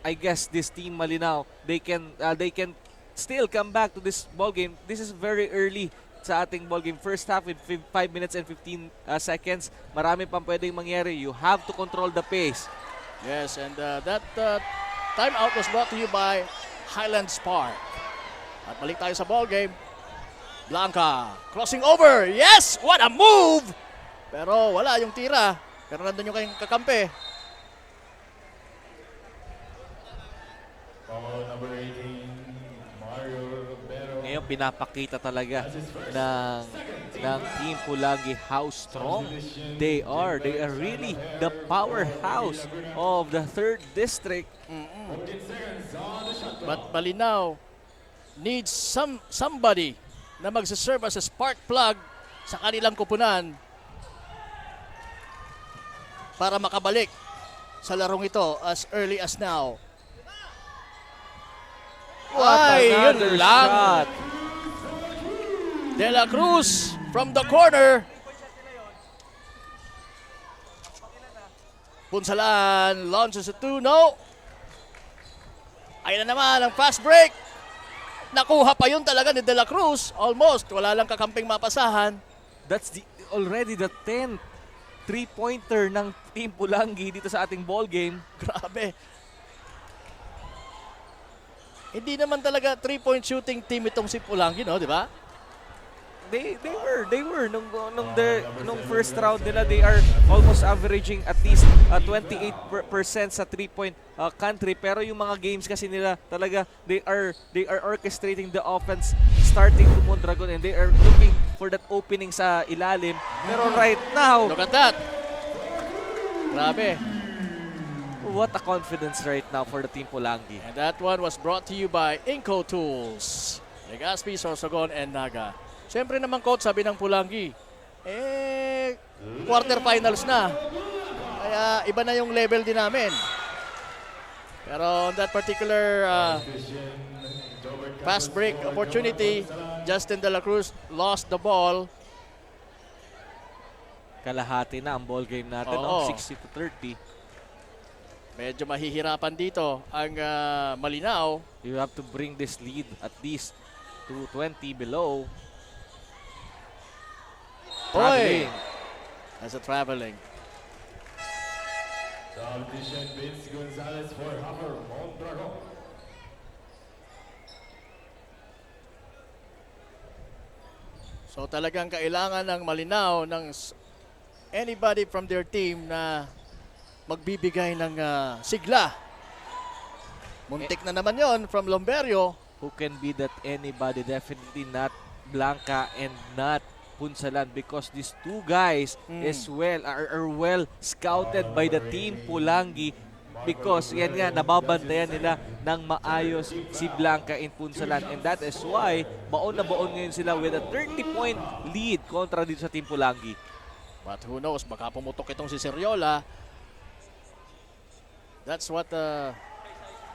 I guess this Team Malinao, they can uh, they can still come back to this ball game. This is very early sa ating ball game. First half with five minutes and fifteen uh, seconds. Marami pang pwedeng mangyari. You have to control the pace. Yes, and uh, that uh, timeout was brought to you by Highlands Park. At balik tayo sa ball game. Blanca, crossing over. Yes! What a move! Pero wala yung tira. Pero nandun yung kayong kakampi. Foul number eighteen, Mario Romero. Ngayon, pinapakita talaga ng, ng Team Pulangi how strong they are. They are really the powerhouse of the third district. But Malinao needs some somebody na magsaserve as a spark plug sa kanilang kupunan para makabalik sa larong ito as early as now. Ay, yun Another lang. Shot. De La Cruz from the corner. Punsalan launches it to, no. Ayan na naman ang fast break. Nakuha pa yun talaga ni De La Cruz. Almost, wala lang kakamping mapasahan. That's the, already the tenth three-pointer ng Team Pulangi dito sa ating ball game. Grabe. Hindi naman talaga three-point shooting team itong si Pulangi, no? Di ba? They they were they were nung nung the nung first round nila, they are almost averaging at least uh, twenty-eight percent sa three point uh, country, pero yung mga games kasi nila talaga, they are they are orchestrating the offense starting to Mondragon, and they are looking for that opening sa ilalim. Pero right now, Look at that. Grabe. What a confidence right now for the Team Pulangi. And that one was brought to you by Inco Tools. Legazpi, Sorsogon, and Naga. Siyempre naman, coach, sabi ng Pulangi, eh, quarterfinals na. Kaya iba na yung level din namin. Pero on that particular uh, fast break opportunity, Justin De La Cruz lost the ball. Kalahati na ang ball game natin, Oo. No? sixty to thirty. Medyo mahihirapan dito ang uh, Malinao. You have to bring this lead at least to twenty below. Oy! That's a traveling. Substitution, Vince Gonzalez for Hammer Mondragon. So talagang kailangan ng Malinao ng s- anybody from their team na magbibigay ng ah, sigla. Muntik na naman yon from Lomberio. Who can be that anybody? Definitely not Blanca and not Punsalan, because these two guys Mm. as well are, are well scouted by the Team Pulangi, because yan nga, nababantayan nila ng maayos si Blanca and Punsalan, and that is why baon na baon ngayon sila with a thirty point lead kontra dito sa Team Pulangi. But who knows, baka pumutok itong si Seriola. That's what uh,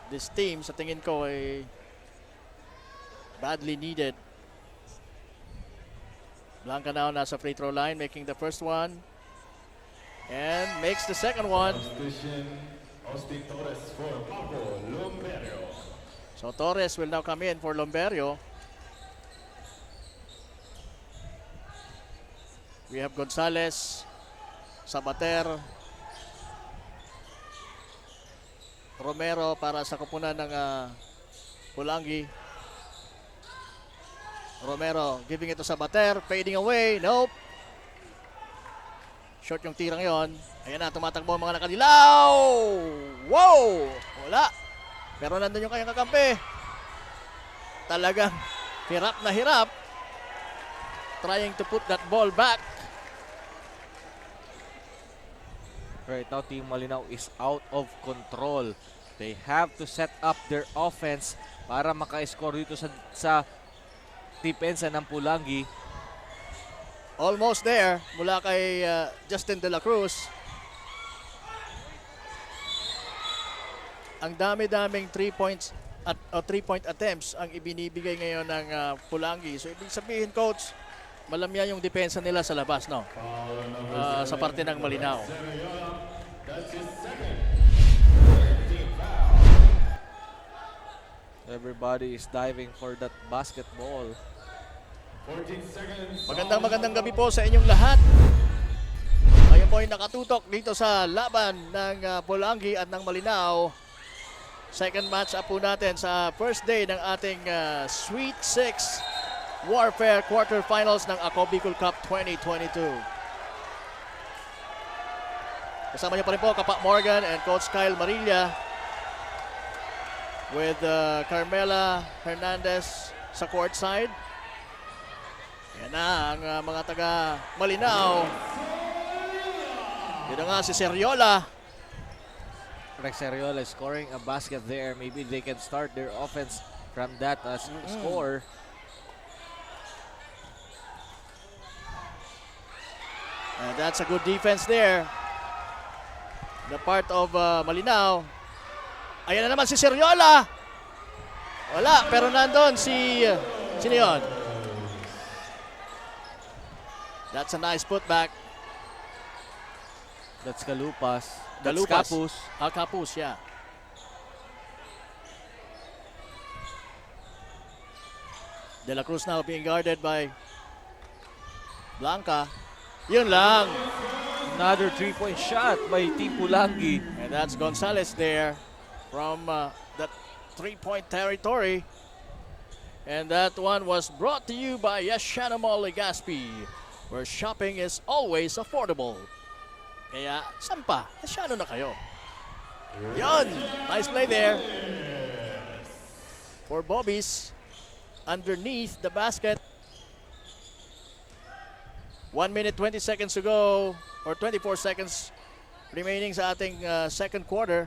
this team, sa tingin ko, ay badly needed. Blanca now nasa free throw line, making the first one. And makes the second one. Substitution, Austin Torres for Paco Lumberio. So Torres will now come in for Lumberio. We have Gonzalez, Sabater, Romero para sa koponan ng ah, Pulangi. Romero giving it to Sabater, fading away. Nope. Short yung tirang yon. Ayan na, tumatakbo ang mga nakadilaw. Wow! Wala. Pero nandun yung kanyang kakampi. Talagang hirap na hirap. Trying to put that ball back. Right now, Team Malinao is out of control. They have to set up their offense para maka-score dito sa, sa depensa ng Pulangi. Almost there mula kay uh, Justin De La Cruz. Ang dami-daming three points at o three point attempts ang ibinibigay ngayon ng uh, Pulangi. So ibig sabihin, coach, malamya yung depensa nila sa labas, no? Uh, sa parte ng Malinao. That's his second. Third team foul. Everybody is diving for that basketball. fourteen seconds. Magandang magandang gabi po sa inyong lahat. Kayo po ay nakatutok dito sa laban ng uh, Polangi at ng Malinao. Second match up po natin sa first day ng ating uh, Sweet six Warfare Quarterfinals ng Ako Bicol Cup twenty twenty-two. Kasama niyo pa rin po, Kapa Morgan and Coach Kyle Marilla with uh, Carmela Hernandez sa courtside. Yan na ang uh, mga taga Malinao. Dito nga si Seriola. Rex Ariola scoring a basket there. Maybe they can start their offense from that uh, score. And that's a good defense there. The part of uh, Malinao. Ayan na naman si Seriola. Wala, pero nandun si... Uh, sino yun? That's a nice putback. That's Kalupas. That's Kalupas. Kapus. Ah, Kapus, yeah. De La Cruz now being guarded by Blanca. Yun lang. Another three-point shot by Team Pulangi. And that's Gonzalez there from uh, that three-point territory. And that one was brought to you by Yashano Mall Legazpi, where shopping is always affordable. Kaya, sampa, Yashano na kayo. Yon! Nice play there. For Bobbies, underneath the basket. One minute, twenty seconds to go, or twenty-four seconds remaining sa ating uh, second quarter.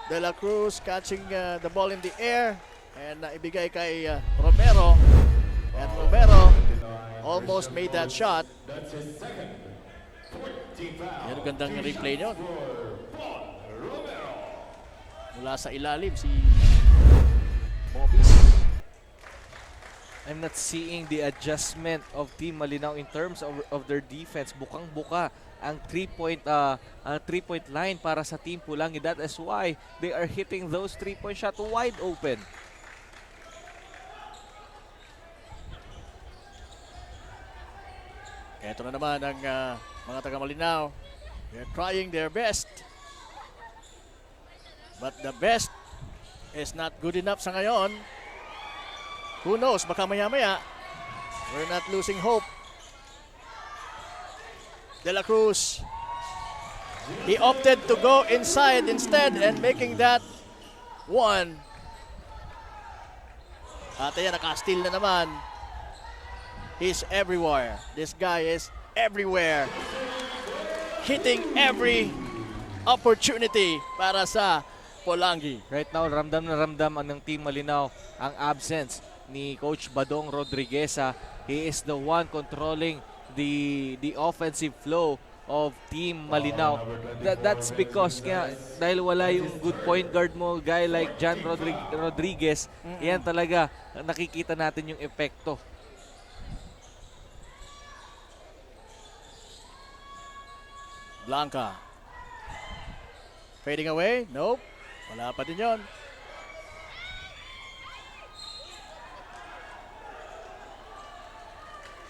De La Cruz catching uh, the ball in the air and uh, ibigay kay uh, Romero. And Romero almost made that shot. That's his second. Fourteen foul. Yan, gandang replay yun. Mula sa ilalim si Bobis. I'm not seeing the adjustment of Team Malinao in terms of, of their defense. Bukang-buka ang three-point uh, ang three-point line para sa Team Pulangi. That is why they are hitting those three-point shot wide open. Ito na naman ang uh, mga taga Malinao. They're trying their best. But the best is not good enough sa ngayon. Who knows? Baka maya-maya, we're not losing hope. De La Cruz, he opted to go inside instead and making that one. At ayan, naka-steal na naman. He's everywhere. This guy is everywhere. Hitting every opportunity para sa Polangi. Right now, ramdam na ramdam ang ng Team Malinao ang absence ni Coach Badong Rodrigueza. He is the one controlling the the offensive flow of Team Malinaw. That, that's because nga, dahil wala yung good point guard mo, guy like John Rodrig- Rodriguez, yan talaga, nakikita natin yung epekto. Blanca. Fading away. Nope. Wala pa din yon.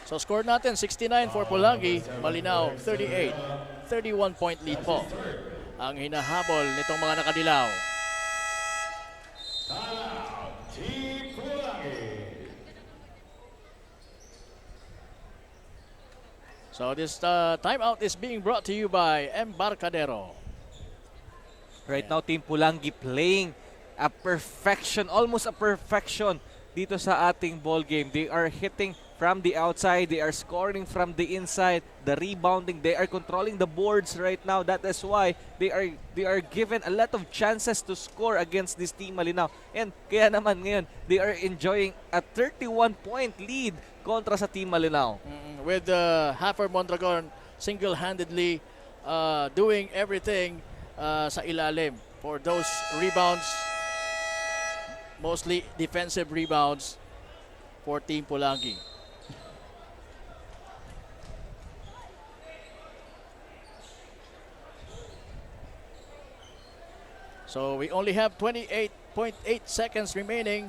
So score natin, sixty-nine for Polangi, Malinao thirty-eight. Thirty-one point lead po ang hinahabol nitong mga nakadilaw. So this uh, timeout is being brought to you by Embarcadero. Right now, Team Pulangi playing a perfection, almost a perfection dito sa ating ball game. They are hitting from the outside, they are scoring from the inside, the rebounding, they are controlling the boards right now. That is why they are they are given a lot of chances to score against this Team Malinaw. And kaya naman ngayon, they are enjoying a thirty-one point lead kontra sa Team Malinaw. Mm, with uh, Hafer Mondragon single-handedly uh, doing everything uh, sa ilalim for those rebounds, mostly defensive rebounds for Team Pulangi. So we only have twenty-eight point eight seconds remaining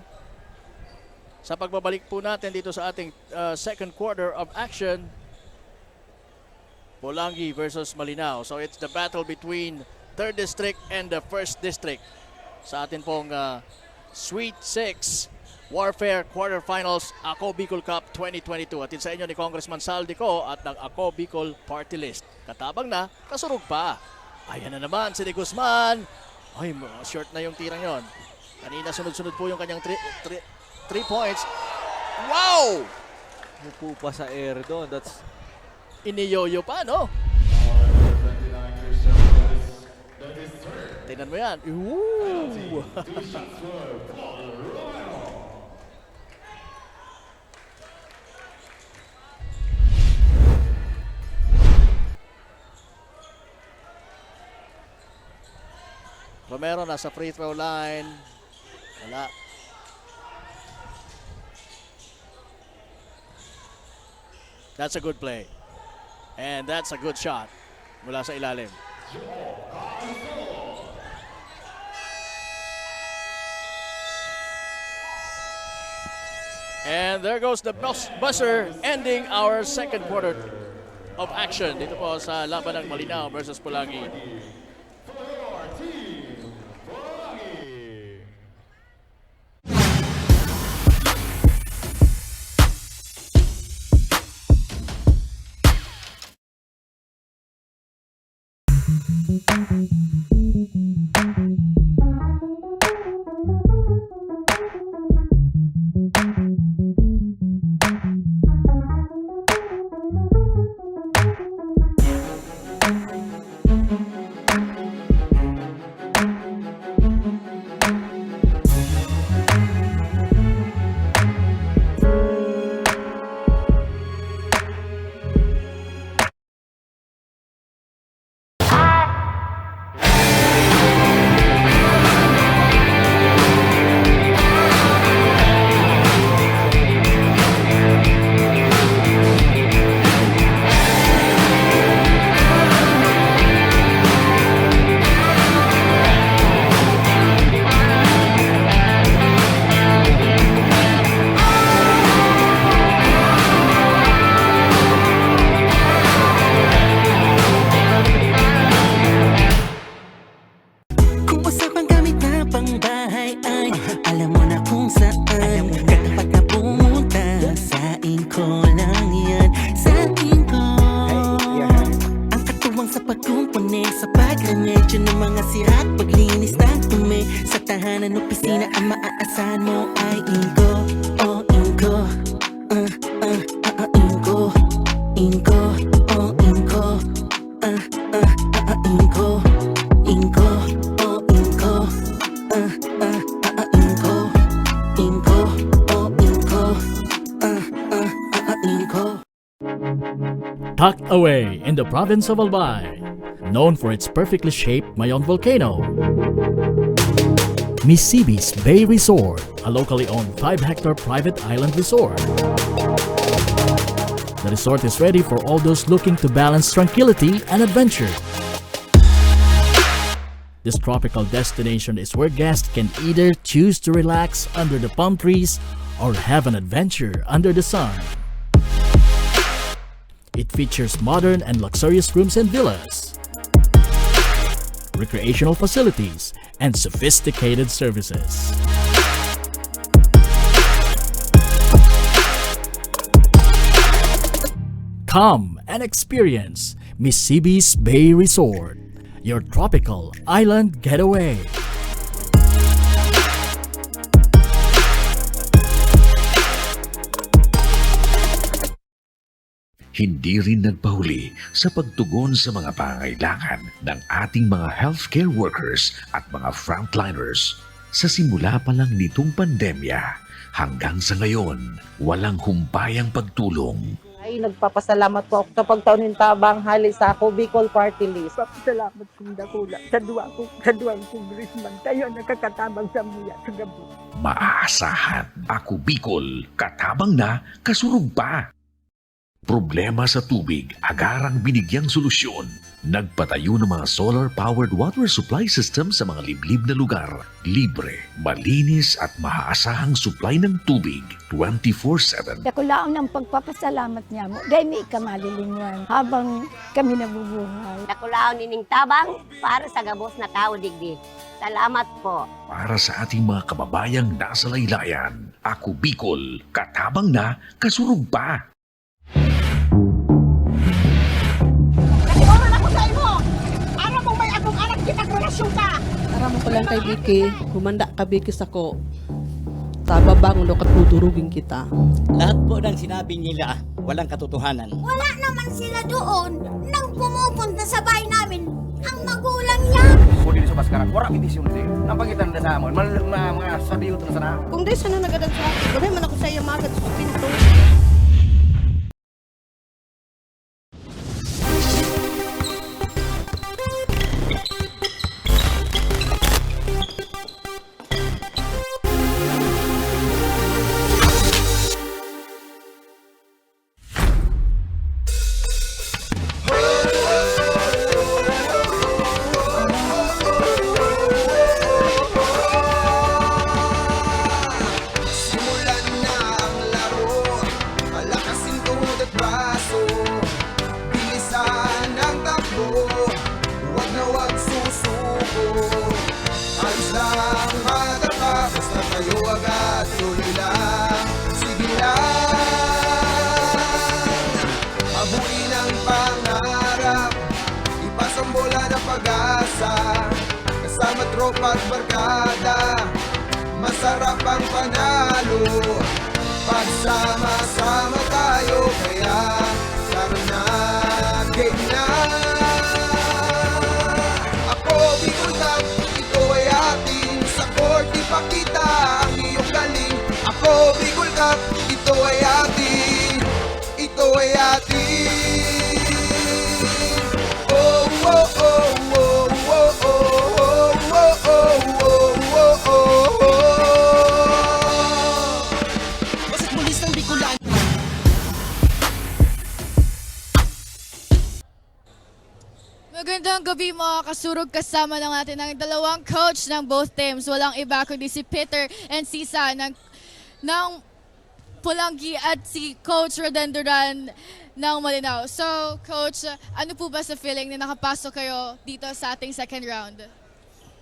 sa pagbabalik po natin dito sa ating uh, second quarter of action. Polangi versus Malinao. So it's the battle between third District and the first District sa atin pong uh, Sweet six Warfare Quarterfinals Ako Bicol Cup twenty twenty-two. Hatid sa inyo ni Congressman Sal Dico at ng Ako Bicol Party List. Katabang na, kasurog pa. Ayan na naman si De Guzman. Ay, short na yung tirang yon. Kanina sunod-sunod po yung kanyang three, three, three points. Wow! Mupo pa sa air doon. That's Iniyoyo pa, no? Tingnan mo yan. Ooh! Romero nasa free throw line. Wala. That's a good play. And that's a good shot. Mula sa ilalim. And there goes the bus- buzzer, ending our second quarter of action dito po sa laban ng Malinao versus Polangi. Tucked away in the province of Albay, known for its perfectly shaped Mayon volcano. Misibis Bay Resort, a locally owned five-hectare private island resort. The resort is ready for all those looking to balance tranquility and adventure. This tropical destination is where guests can either choose to relax under the palm trees or have an adventure under the sun. It features modern and luxurious rooms and villas, recreational facilities, and sophisticated services. Come and experience Misibis Bay Resort, your tropical island getaway. Hindi rin nagpahuli sa pagtugon sa mga pangangailangan ng ating mga healthcare workers at mga frontliners. Sa simula pa lang nitong pandemya, hanggang sa ngayon, walang humpayang pagtulong. Ay, nagpapasalamat po ako sa pagtao nin tabang hali sa Ako Bicol Party List. Papasalamat kong dakula sa duwa ko, sa duwang congressman, kayo nakakatabang sa muya sa gabi. Maaasahan, Ako Bicol, katabang na, kasurog pa. Problema sa tubig, agarang binigyang solusyon. Nagpatayo ng mga solar-powered water supply system sa mga liblib na lugar. Libre, malinis at maaasahang supply ng tubig twenty-four seven. Dakulaon ang pagpapasalamat niya mo, dahil may ika malilinwan habang kami nabubuhay. Dakulaon nining tabang para sa gabos na tawo digdi. Salamat po. Para sa ating mga kababayang nasa laylayan, Ako Bicol, katabang na, kasurog pa. Nagsiuron ako sa imo. Aram mong may akong anak kita, relasyon ka. Aram ko lang kay Vicky, humanda ka, Vicky, sako. Tababangon o katudurugin kita. Lahat po ng sinabi nila, walang katotohanan. Wala naman sila doon nang pumupunta sa bahay namin. Ang magulang niya. Pwede sa Baskara, wala may desisyon din. Ang pangitan na sa amon, mal-, ma-, mga sabiyoton na sana. Kung di sana nagadan sa akin, gabay man ako sa iya magad sa pinto. Simulan na ang laro, palakasin tuhod at braso, bilisan ang takbo, huwag na huwag susuko. Ayos lang, madapa, basta tayo agad, tuloy lang, sige lang. Abuin ang pangarap, ipasang bola ng pag-asa. Kasama tropa at barkada, masarap ang panalo. Pagsama-sama tayo, kaya tara na, game na. Ako, Bicol Cup, ito ay atin. Sa court, ipakita ang iyong galing. Ako, Bicol Cup, ito ay atin. Ito ay atin. Oh, oh, oh. Basta't bulis ng Bicolano. Magandang gabi, mga kasurog. Kasama na natin ang dalawang coach ng both teams. Walang iba kundi si Peter and Sisa ng, ng Polangui at si Coach Rodan Duran ng Malinao. So, Coach, ano po ba sa feeling na nakapasok kayo dito sa ating second round?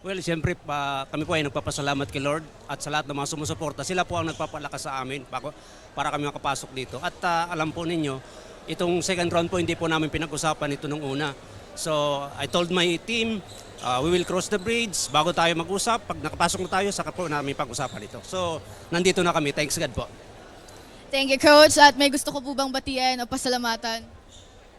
Well, siyempre, pa, kami po ay nagpapasalamat kay Lord at sa lahat ng mga sumusuporta. Sila po ang nagpapalakas sa amin bago, para kami makapasok dito. At, ah, alam po ninyo, itong second round po, hindi po namin pinag-usapan ito nung una. So, I told my team, ah, "We will cross the bridge bago tayo mag-usap. Pag nakapasok na tayo, saka po namin pag-usapan ito." So, nandito na kami. Thanks God po. Thank you, Coach. At may gusto ko po bang batiin o pasalamatan?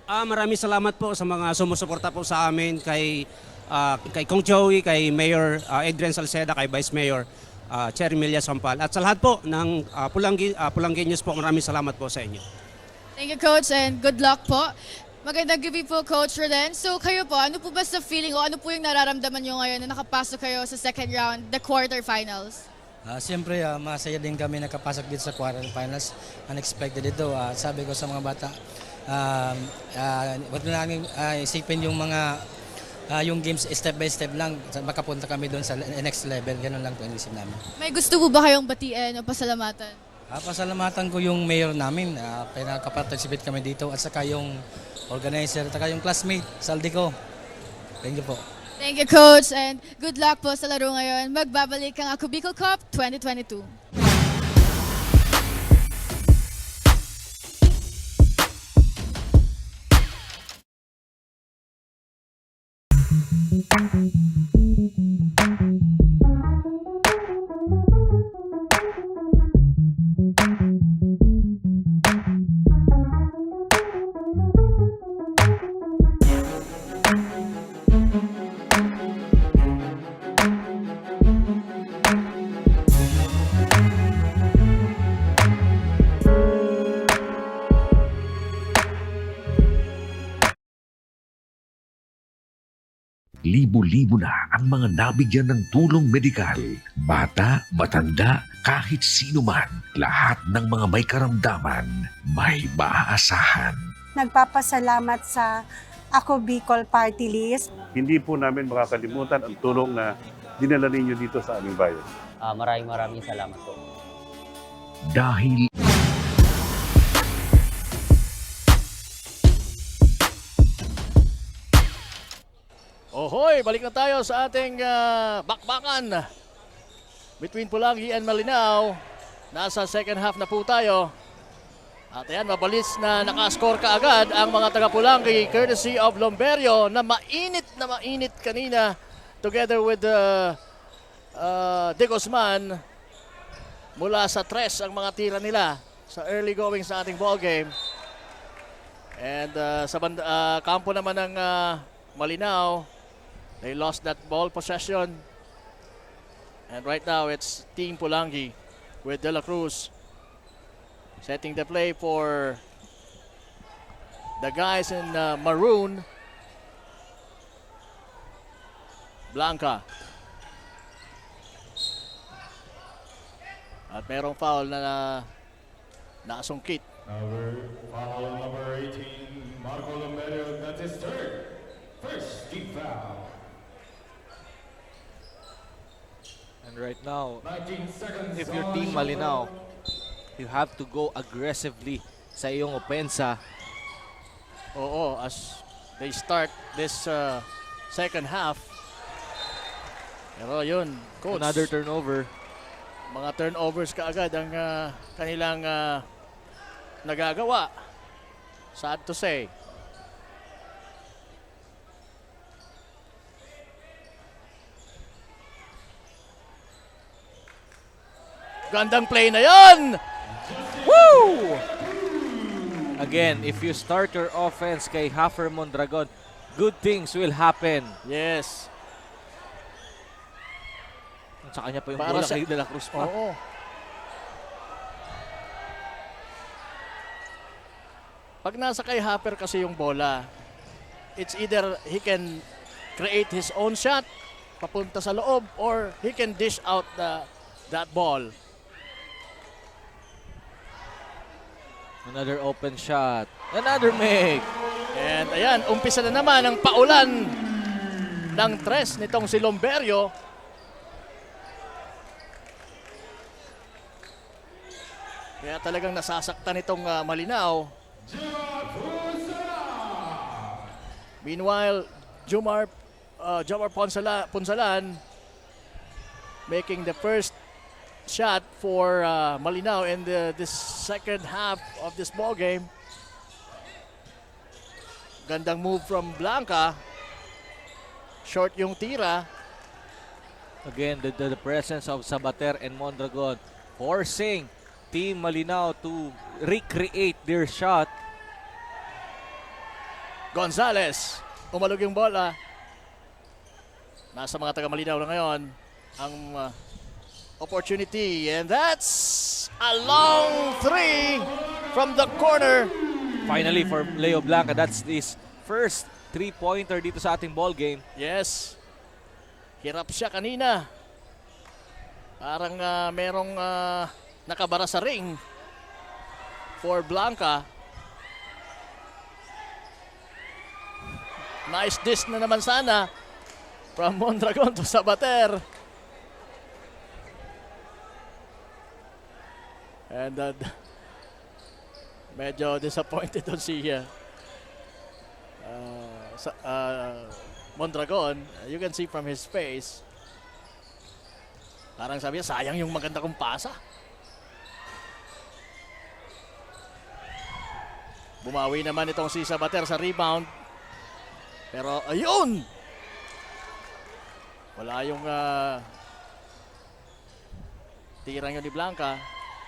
Ah, maraming salamat po sa mga sumusuporta po sa amin, kay, ah, kay Kong Joey, kay Mayor, ah, Adrian Salceda, kay Vice Mayor, ah, Cherry Milla Sampal, at sa lahat po ng, ah, Polangui-, ah, Polangueños po, maraming salamat po sa inyo. Thank you, Coach, and good luck po. Magandang gabi po, Coach Roden. So, kayo po, ano po ba sa feeling o ano po yung nararamdaman nyo ngayon na nakapasok kayo sa second round, the quarterfinals? Ah, siyempre, ah, masaya din kami nakapasok dito sa quarterfinals. Unexpected ito. Ah, sabi ko sa mga bata, um, ah, wag na namin, ah, isipin yung mga, ah, yung games step by step lang. Sa- Makapunta kami doon sa le- next level. Ganun lang po ang isip namin. May gusto po ba kayong batiin o pasalamatan? Ah, pasalamatan ko yung mayor namin, ah, pinaka-participate kami dito, at saka yung organizer, at saka yung classmate, Saldi ko. Thank you po. Thank you, Coach, and good luck po sa laro ngayon. Magbabalik ang Ako Bicol Cup twenty twenty-two. Libo-libo na ang mga nabigyan ng tulong medikal. Bata, matanda, kahit sino man, lahat ng mga may karamdaman, may maaasahan. Nagpapasalamat sa Ako Bicol Party List. Hindi po namin makakalimutan ang tulong na dinala ninyo dito sa aming bayan. Ah, maraming maraming salamat po. Dahil Ohoy, balik na tayo sa ating, ah, bakbakan between Pulangi and Malinao. Nasa second half na po tayo. At ayan, mabilis na nakascore kaagad ang mga taga Pulangi, courtesy of Lomberio, na mainit na mainit kanina, together with, uh, uh, De Guzman. Mula sa tres ang mga tira nila sa early going sa ating ball game. And, uh, sa banda, uh, kampo naman ng, uh, Malinao, they lost that ball possession. And right now, it's Team Pulangi with De La Cruz setting the play for the guys in, uh, maroon. Blanca. At merong foul na, na nasungkit. Number, foul number eighteen, Marco Lomberio, that is third. First team foul. And right now, if you're Team Malinao, you have to go aggressively sa iyong opensa. Oo, as they start this, uh, second half. Pero yun, coach. Another turnover. Mga turnovers kaagad ang, uh, kanilang, uh, nagagawa. Sad to say. Gandang play na yan! Woo! Again, if you start your offense kay Haffer Mondragon, good things will happen. Yes. Sa kanya pa yung Para bola, sa kay De La Cruz pa. Oo. Pag nasa kay Haffer kasi yung bola, it's either he can create his own shot papunta sa loob or he can dish out the, that ball. Another open shot. Another make. And ayan, umpisa na naman ang paulan ng tres nitong si Lomberio. Kaya talagang nasasaktan itong, ah, Malinao. Meanwhile, Jomar, uh, Jomar Ponsala-, Punsalan making the first shot for, uh, Malinao in the, the second half of this ball game. Gandang move from Blanca. Short yung tira. Again, the, the, the presence of Sabater and Mondragon forcing Team Malinao to recreate their shot. Gonzalez, umalog yung bola. Nasa mga taga Malinao na ngayon ang, uh, opportunity. And that's a long three from the corner. Finally for Leo Blanca, that's his first three-pointer dito sa ating ball game. Yes. Hirap siya kanina. Parang ah, merong ah, nakabara sa ring for Blanca. Nice dish na naman sana from Mondragon to Sabater. And uh, medyo disappointed on si uh, uh, sa, uh, Mondragon. You can see from his face. Parang sabi niya, sayang yung maganda kong pasa. Bumawi naman itong si Sabater sa rebound. Pero ayun! Wala yung ah, tirang yun ni Blanca.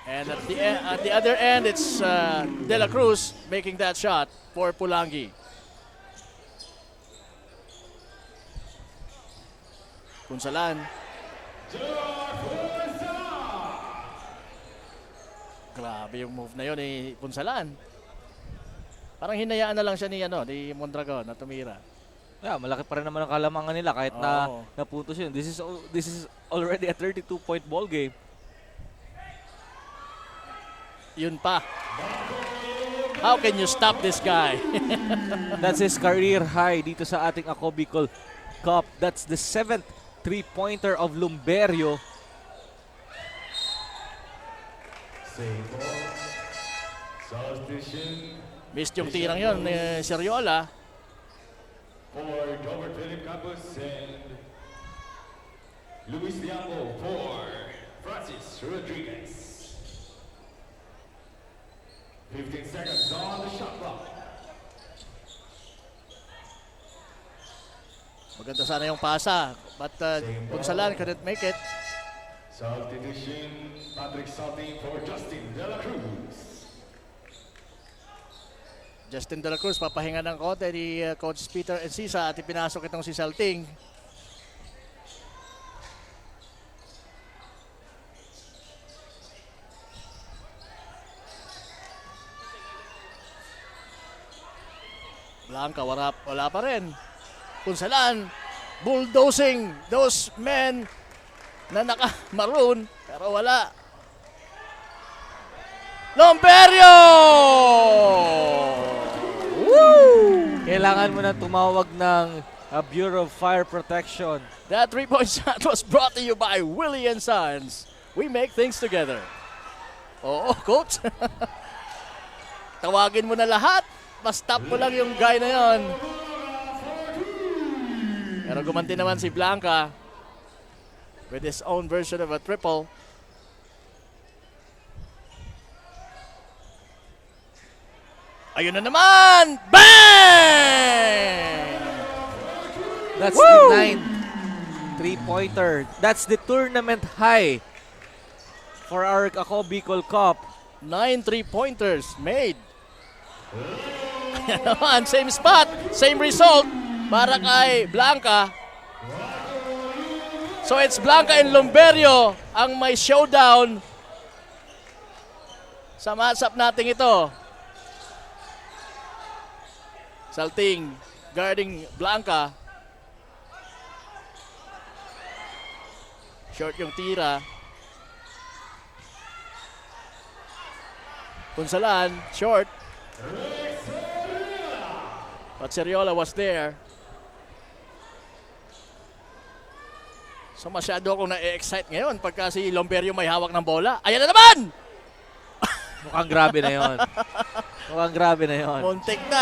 And at the, e- at the other end, it's uh, De La Cruz making that shot for Pulangi. Punsalan. Grabe yung move na yun ni Punsalan. Parang hinayaan na lang siya ni ano, ni Mondragon na tumira. Yeah, malaki pa rin naman ang kalamangan nila kahit na Oo. napuntos yun. This is al- this is already a thirty-two point ball game. Yun pa. How can you stop this guy? That's his career high dito sa ating Ako Bicol Cup. That's the seventh three-pointer of Lumberio. Save ball. Substitution Missed yung tirang yun ni Seriola. for Dover Philip Campos and Luis Diambo for Francis Rodriguez. Fifteen seconds on the shot clock. Maganda sana yung pasa. But uh, Punsalan couldn't make it. Substitution, Patrick Salting for Justin De La Cruz. Justin De La Cruz, papahinga ng konti ni uh, Coach Peter Encisa at ipinasok itong si Salting. Blanca, wala, wala pa rin. Punsalan, bulldozing those men na naka-maroon, pero wala. Lomberio! Woo! Kailangan mo nang tumawag ng uh, Bureau of Fire Protection. That three-point shot was brought to you by Willie and Sons. We make things together. Oo, coach. Tawagin mo na lahat. Basta mo lang yung guy na yon. Pero gumanti naman si Blanca with his own version of a triple. Ayun na naman! Bang! That's the ninth three-pointer. That's the tournament high for our Ako Bicol Cup. Nine three-pointers made. Ayan naman, same spot, same result para kay Blanca. So it's Blanca and Lumberio ang may showdown sa matchup natin ito. Salting guarding Blanca. Short yung tira. Punsalan, short. But Seriola was there. So masyado akong na-excite ngayon pagka si Lomberio may hawak ng bola. Ayan na naman! Mukhang grabe na yon. Mukhang grabe na yon. Muntik na.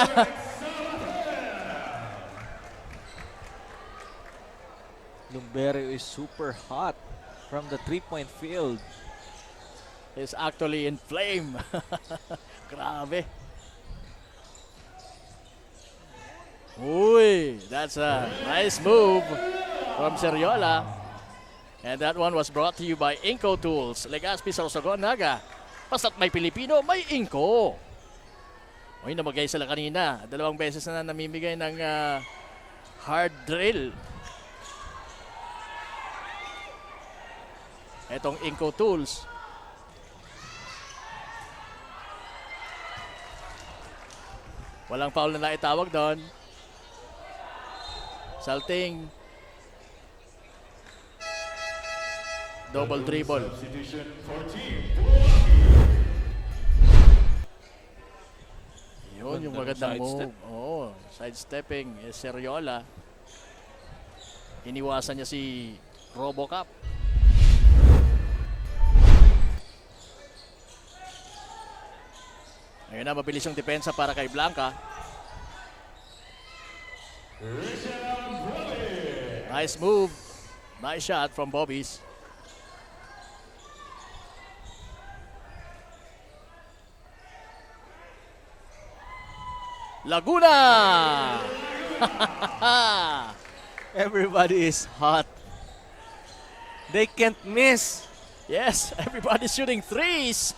Lumberio is super hot from the three-point field. Is actually in flame. Grabe. Uy, that's a nice move from Seriola. And that one was brought to you by Inco Tools, Legazpi, Sorsogon, Naga. Basta't may Pilipino, may Inco. Uy, namigay sila kanina. Dalawang beses na namimigay ng ah, hard drill. Etong Inco Tools. Walang foul na naitawag doon. Salting. Double dribble. Substitution for team. Yun, yung Ganda ng magandang sidestep. Move. Oo, sidestepping, eh, Seriola. Iniwasan niya si Robocop. Ayun na, mabilis yung depensa para kay Blanca. Nice move. Nice shot from Bobis. Laguna! Everybody is hot. They can't miss. Yes, everybody's shooting threes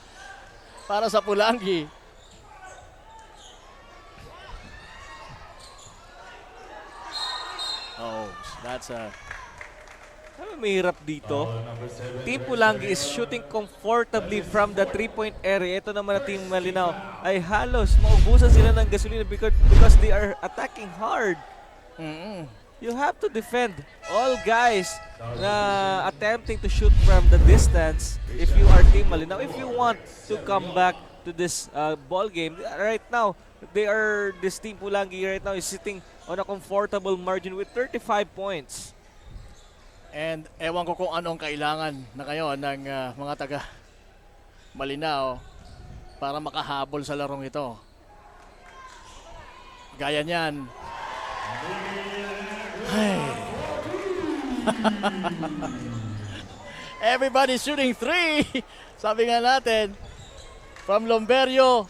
para sa Pulangi. Oh, that's a Alam mo, mahirap dito. Team Pulangi is shooting comfortably from the three-point area. Ito naman na Team Malinao ay halos maubusan sila ng gasolina because, because they are attacking hard. Mm-mm. You have to defend. All guys na attempting to shoot from the distance, if you are Team Malinao, if you want to come back to this uh, ball game, right now, they are, this Team Pulangi right now is sitting on a comfortable margin with thirty-five points. And ewan ko kung anong kailangan na ngayon ng ah, mga taga Malinao para makahabol sa larong ito. Gaya niyan. Ay. Everybody shooting three. Sabi nga natin, from Lomberio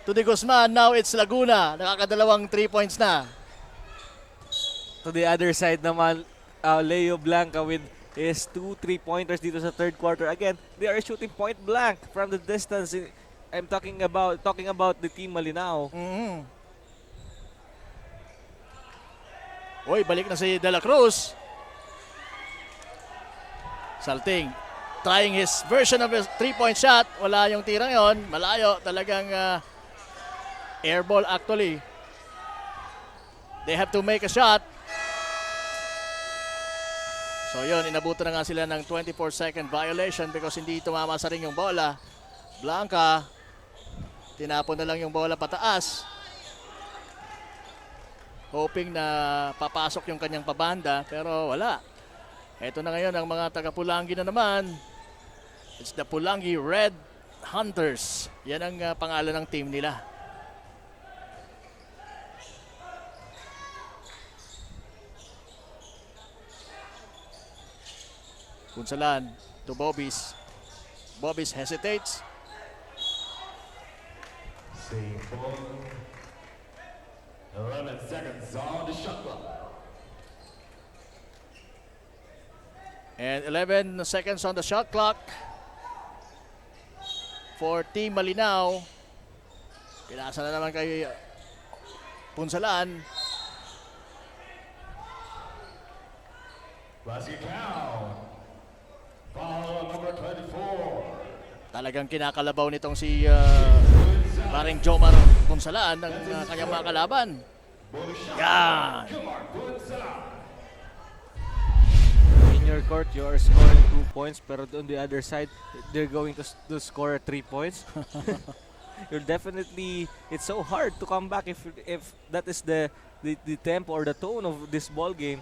to De Guzman, now it's Laguna. Nakakadalawang three points na. To the other side naman, uh, Leo Blanca with his two three-pointers dito sa third quarter. Again, they are shooting point blank from the distance. I'm talking about talking about the Team Malinao. Mm. Uy, balik na si De La Cruz. Salting. Trying his version of a three-point shot. Wala yung tirang yon. Malayo. Talagang ah, air ball actually. They have to make a shot. So yun, inabutan na nga sila ng twenty-four second violation because hindi tumama sa ring yung bola. Blanca, tinapon na lang yung bola pataas. Hoping na papasok yung kanyang pabanda, pero wala. Eto na ngayon ang mga taga Pulangi na naman. It's the Pulangi Red Hunters. Yan ang ah, pangalan ng team nila. Punsalan to Bobis. Bobis hesitates. Same ball. Eleven seconds on the shot clock. And eleven seconds on the shot clock for Team Malinao. Pinasa na naman kay Punsalan. Basket count. Foul number twenty-four. Talagang kinakalabaw nitong si ah, Pareng Jomar Punsalan ng ah, kanyang mga kalaban. Yan. In your court, you are scoring two points, pero on the other side, they're going to, s- to score three points. You're definitely, it's so hard to come back if if that is the the, the tempo or the tone of this ball game.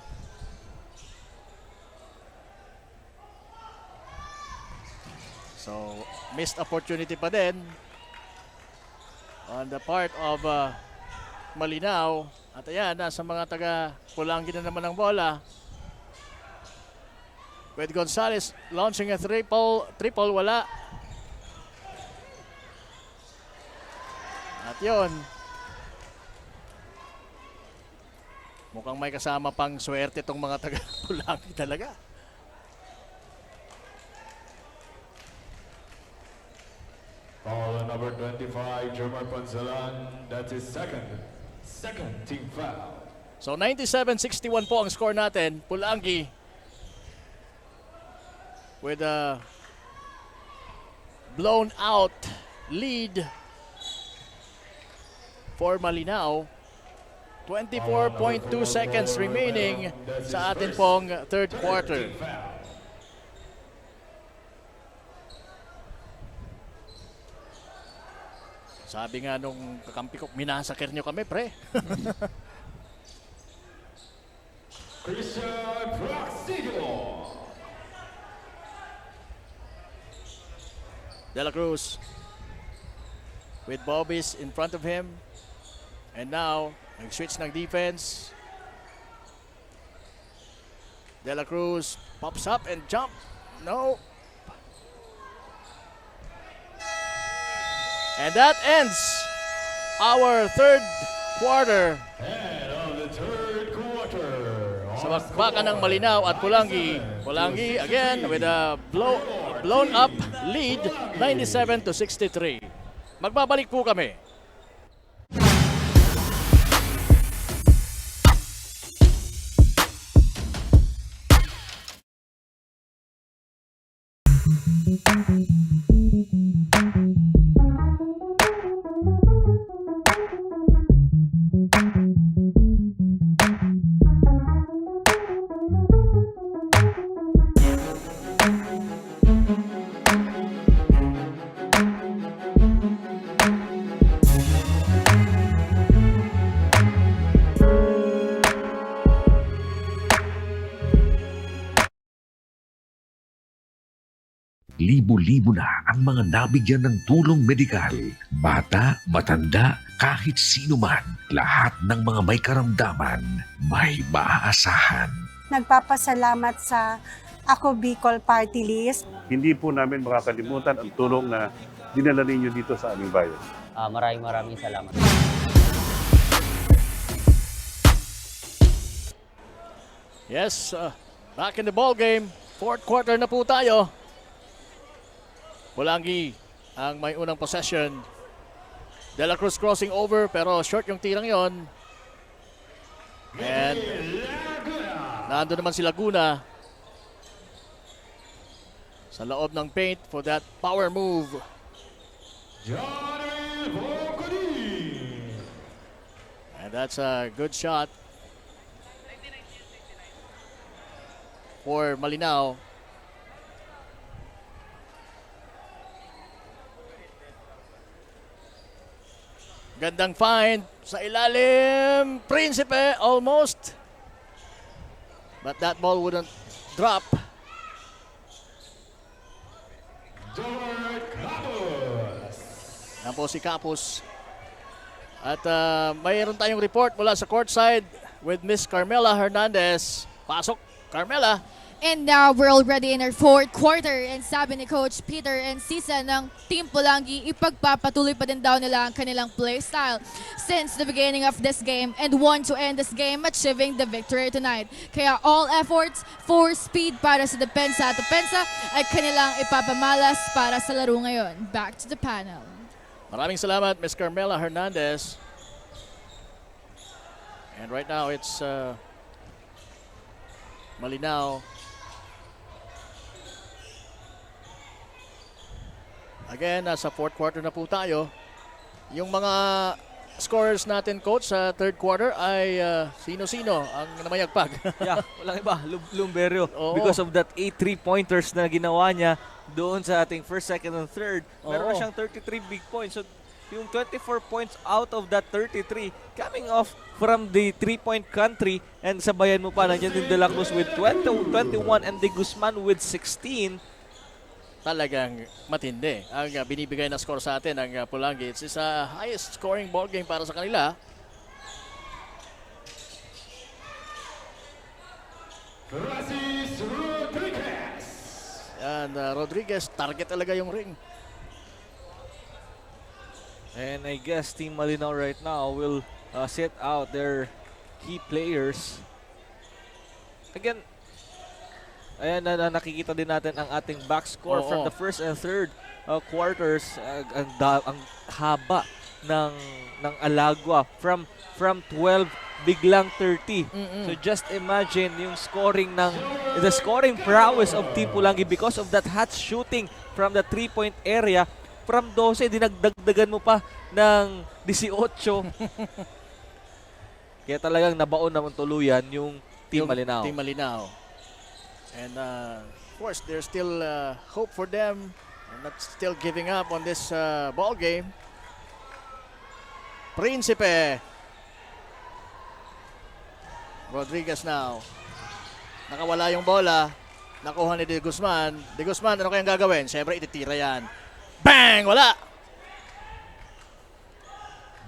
So, missed opportunity pa din on the part of uh, Malinao. At ayan, nasa mga taga Pulangi na naman ang bola. With Gonzalez launching a triple, triple wala. At yun, mukhang may kasama pang swerte tong mga taga Pulangi talaga. Foul on number twenty-five, Jermar Pansalan. That's his second. Second team foul. So ninety-seven sixty-one po ang score natin. Pulangi with a blown out lead. for Malinao. Twenty-four point two seconds remaining sa atin pong third quarter. Sabi nga nung kakampi ko, "Minasaker nyo kami, pre." Christian Practico. De La Cruz with Bobis in front of him. And now, nag-switch ng defense. De La Cruz pops up and jump. No. And that ends our third quarter. And of the third quarter, sa bakbakan ng Malinao at Pulangi. Pulangi again with a blow, blown up lead, ninety-seven to sixty-three. Magbabalik po kami. Libo-libo na ang mga nabigyan ng tulong medikal. Bata, matanda, kahit sino man, lahat ng mga may karamdaman, may maaasahan. Nagpapasalamat sa Ako Bicol Party List. Hindi po namin makakalimutan ang tulong na dinala ninyo dito sa aming bayan. Ah, maraming, maraming salamat. Yes, uh, back in the ball game. Fourth quarter na po tayo. Pulangi ang may unang possession. De La Cruz crossing over, pero short yung tirang yon. And nandun naman si Laguna sa loob ng paint for that power move. Johnny Bocoding. And that's a good shot for Malinao. Gandang find sa ilalim. Prinsipe, almost. But that ball wouldn't drop. Yan po si Kapus. At, ah, mayroon tayong report mula sa courtside with Miss Carmela Hernandez. Pasok, Carmela. And now, we're already in our fourth quarter, and sabi ni Coach Peter Encisa ng Team Pulangi, ipagpapatuloy pa din daw nila ang kanilang play style since the beginning of this game and want to end this game achieving the victory tonight. Kaya all efforts, full speed para sa depensa at opensa ay kanilang ipapamalas para sa laro ngayon. Back to the panel. Maraming salamat, Miss Carmela Hernandez. And right now, it's, uh, Malinao. Again, nasa fourth quarter na po tayo. Yung mga scorers natin, Coach, sa third quarter ay, uh, sino-sino ang namayagpag? Yeah, walang iba, Lum-, Lumberio. Oo. Because of that eight three-pointers na ginawa niya doon sa ating first, second, and third, meron na siyang thirty-three big points. So, yung twenty-four points out of that thirty-three, coming off from the three-point country, and sabayan mo pa, nandiyan din De La Cruz with twenty, twenty-one, and De Guzman with sixteen. Talagang matindi ang, ah, binibigay na score sa atin ng, ah, Pulangi. It's a highest scoring ball game para sa kanila. Francis Rodriguez. Yan, ah, Rodriguez, target talaga yung ring. And I guess Team Malinao right now will, uh, set out their key players. Again, ayan na, na nakikita din natin ang ating box score from the first and third, uh, quarters. Uh, ang, da- ang haba ng, ng alagwa from, from twelve, biglang thirty. Mm-mm. So just imagine yung scoring ng, the scoring prowess of Team Pulangi because of that hot shooting from the three-point area. From dose, dinagdagdagan mo pa ng dieciocho. Kaya talagang nabaon naman tuluyan yung Team Yung Malinao. Team Malinao. And uh, of course, there's still uh, hope for them. They're not still giving up on this uh, ball game. Prinsipe. Rodriguez now. Nakawala yung bola. Nakuha ni De Guzman. De Guzman, ano kayang gagawin? Siyempre, ititira yan. Bang! Wala!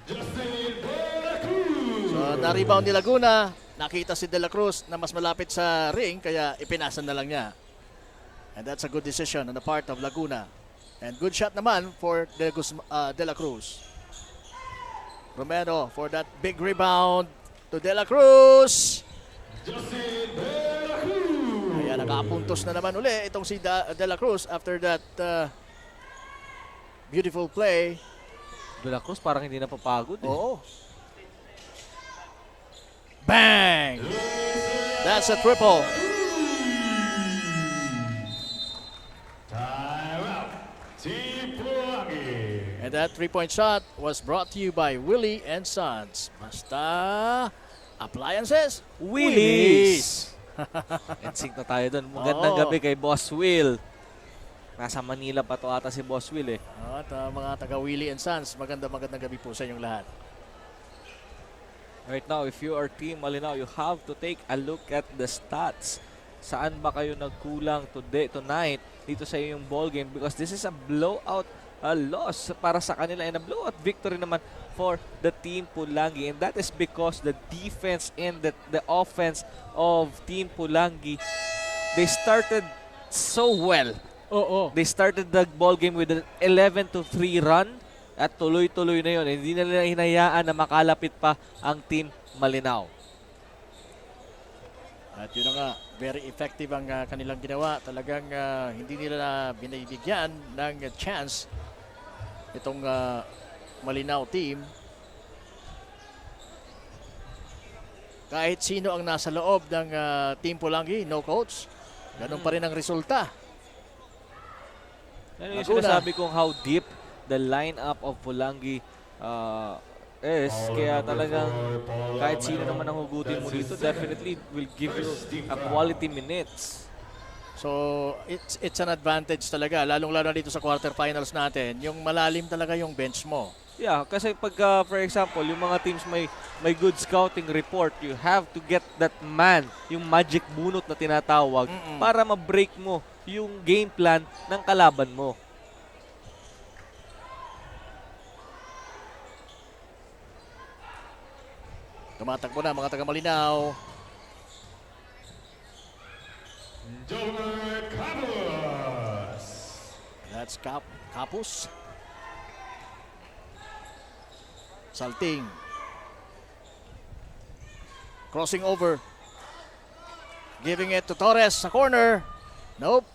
Justin De La Cruz. So, na-rebound ni Laguna. Nakita si De La Cruz na mas malapit sa ring, kaya ipinasa na lang niya. And that's a good decision on the part of Laguna. And good shot naman for De, Guzma, uh, De La Cruz. Romero for that big rebound to De La Cruz. Justin De La Cruz. Kaya nakapuntos na naman uli itong si da, De La Cruz after that uh, beautiful play. De La Cruz parang hindi napapagod eh. Oo. Bang! That's a triple. Time out. Team Pulangi. And that three-point shot was brought to you by Willie and Sons. Basta appliances, Willies! N sync na tayo doon. Magandang Oo. gabi kay Boss Will. Nasa Manila pa to ata si Boss Will eh. At uh, mga taga Willie and Sons, maganda magandang gabi po sa inyong lahat. Right now, if you are Team Malinao, you have to take a look at the stats. Saan ba kayo nagkulang today, tonight, dito sa inyong ball game? Because this is a blowout uh, loss para sa kanila and a blowout victory naman for the Team Pulangi. And that is because the defense and the, the offense of Team Pulangi, they started so well. Oo. They started the ball game with an eleven to three run at tuloy-tuloy na yun. Hindi na nila hinayaan na makalapit pa ang Team Malinao. At yun na nga, very effective ang ah, kanilang ginawa. Talagang ah, hindi nila na binibigyan ng chance itong ah, Malinao team. Kahit sino ang nasa loob ng ah, Team Pulangi, no coach? Ganun pa rin ang resulta. Yan yung Laguna. Sinasabi kong how deep the lineup of Pulangi uh, is. Kaya talagang kahit sino naman ang hugutin mo dito, definitely will give you a quality minutes. So, it's it's an advantage talaga, lalong-lalo na dito sa quarterfinals natin. Yung malalim talaga yung bench mo. Yeah, kasi pagka, for example, yung mga teams may may good scouting report, you have to get that man, yung magic bunot na tinatawag, Mm-mm. para ma-break mo yung game plan ng kalaban mo. Tumatakbo na mga taga Malinao. Jomer Campos. That's Cap Kapus. Salting. Crossing over. Giving it to Torres sa corner. Nope.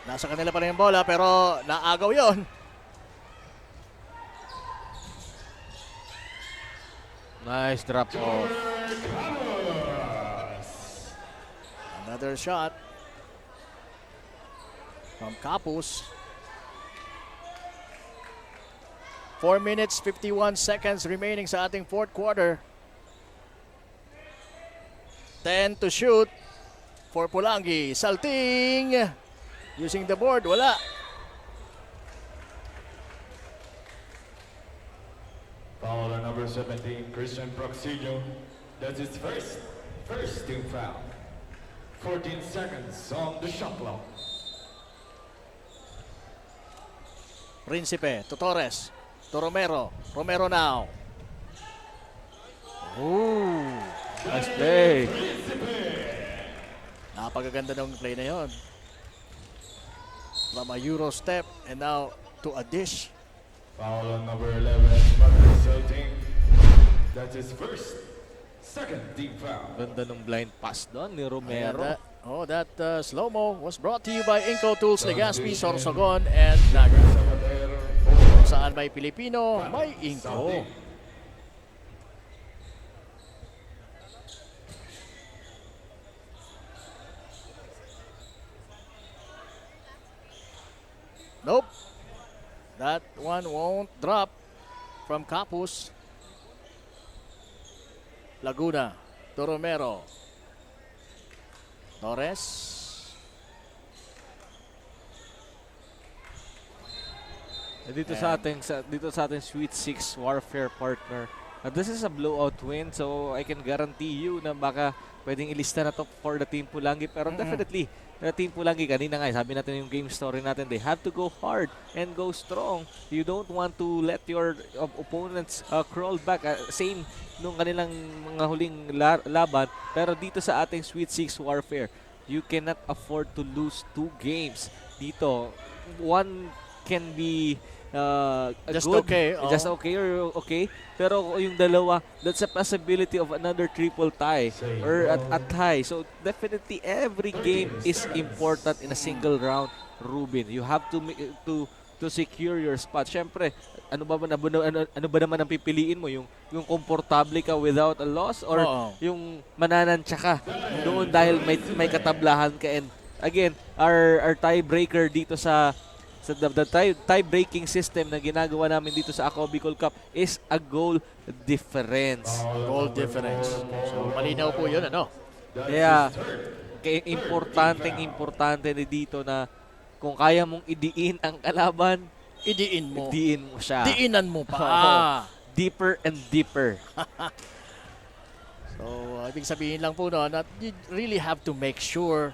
Nasa kanila pa rin yung bola pero naagaw yon. Nice drop off. Another shot from Kapus. Four minutes, fifty-one seconds remaining sa ating fourth quarter. Ten to shoot for Pulangi. Salting! Using the board, wala. Foul on number seventeen, Christian Proxinho. That's his first, first team foul. Fourteen seconds on the shot clock. Principe to Torres to Romero. Romero now. Ooh, nice play. Napakaganda ng play na yon. From a Euro step and now to a dish. Foul on number eleven, Patrick Salting. That's his first, second team foul. Ganda ng blind pass doon ni Ayan Romero. na. Oh, that uh, slow-mo was brought to you by Inco Tools, Legazpi, Sorsogon, and Naga. Kung saan may Pilipino, may Inco. Nope. That one won't drop from Kapus. Laguna to Romero. Torres. Eh, dito sa ating sa, dito sa ating Sweet six Warfare, partner. Uh, this is a blowout win, so I can guarantee you na baka pwedeng ilista na to for the Team Pulangi, pero Mm-mm. Definitely the Team Pulangi, kanina nga, eh, sabi natin yung game story natin, they have to go hard and go strong. You don't want to let your op- opponents uh, crawl back, uh, same nung kanilang mga huling la- laban, pero dito sa ating Sweet six Warfare, you cannot afford to lose two games dito. One can be uh, Just good, okay, oo. just okay or okay, pero yung dalawa, that's a possibility of another triple tie or at, a tie. So definitely every game is important in a single round, Ruben. You have to ma- to to secure your spot. Siyempre, ano ba man, ano, ano, ano ba naman ang pipiliin mo? Yung yung komportable ka without a loss, or Oo. yung mananantya ka doon dahil may may katablahan ka? And again, our our tiebreaker dito sa sa the, the tie, tie-breaking system na ginagawa namin dito sa Ako Bicol Cup is a goal difference. Goal difference. So, malinaw po yun, ano? Kaya kaya importanteng importante ni dito na kung kaya mong idiin ang kalaban, Idiin mo. Diin mo siya. Diinan mo pa. Oo. Deeper and deeper. So, uh, ibig sabihin lang po, no, that you really have to make sure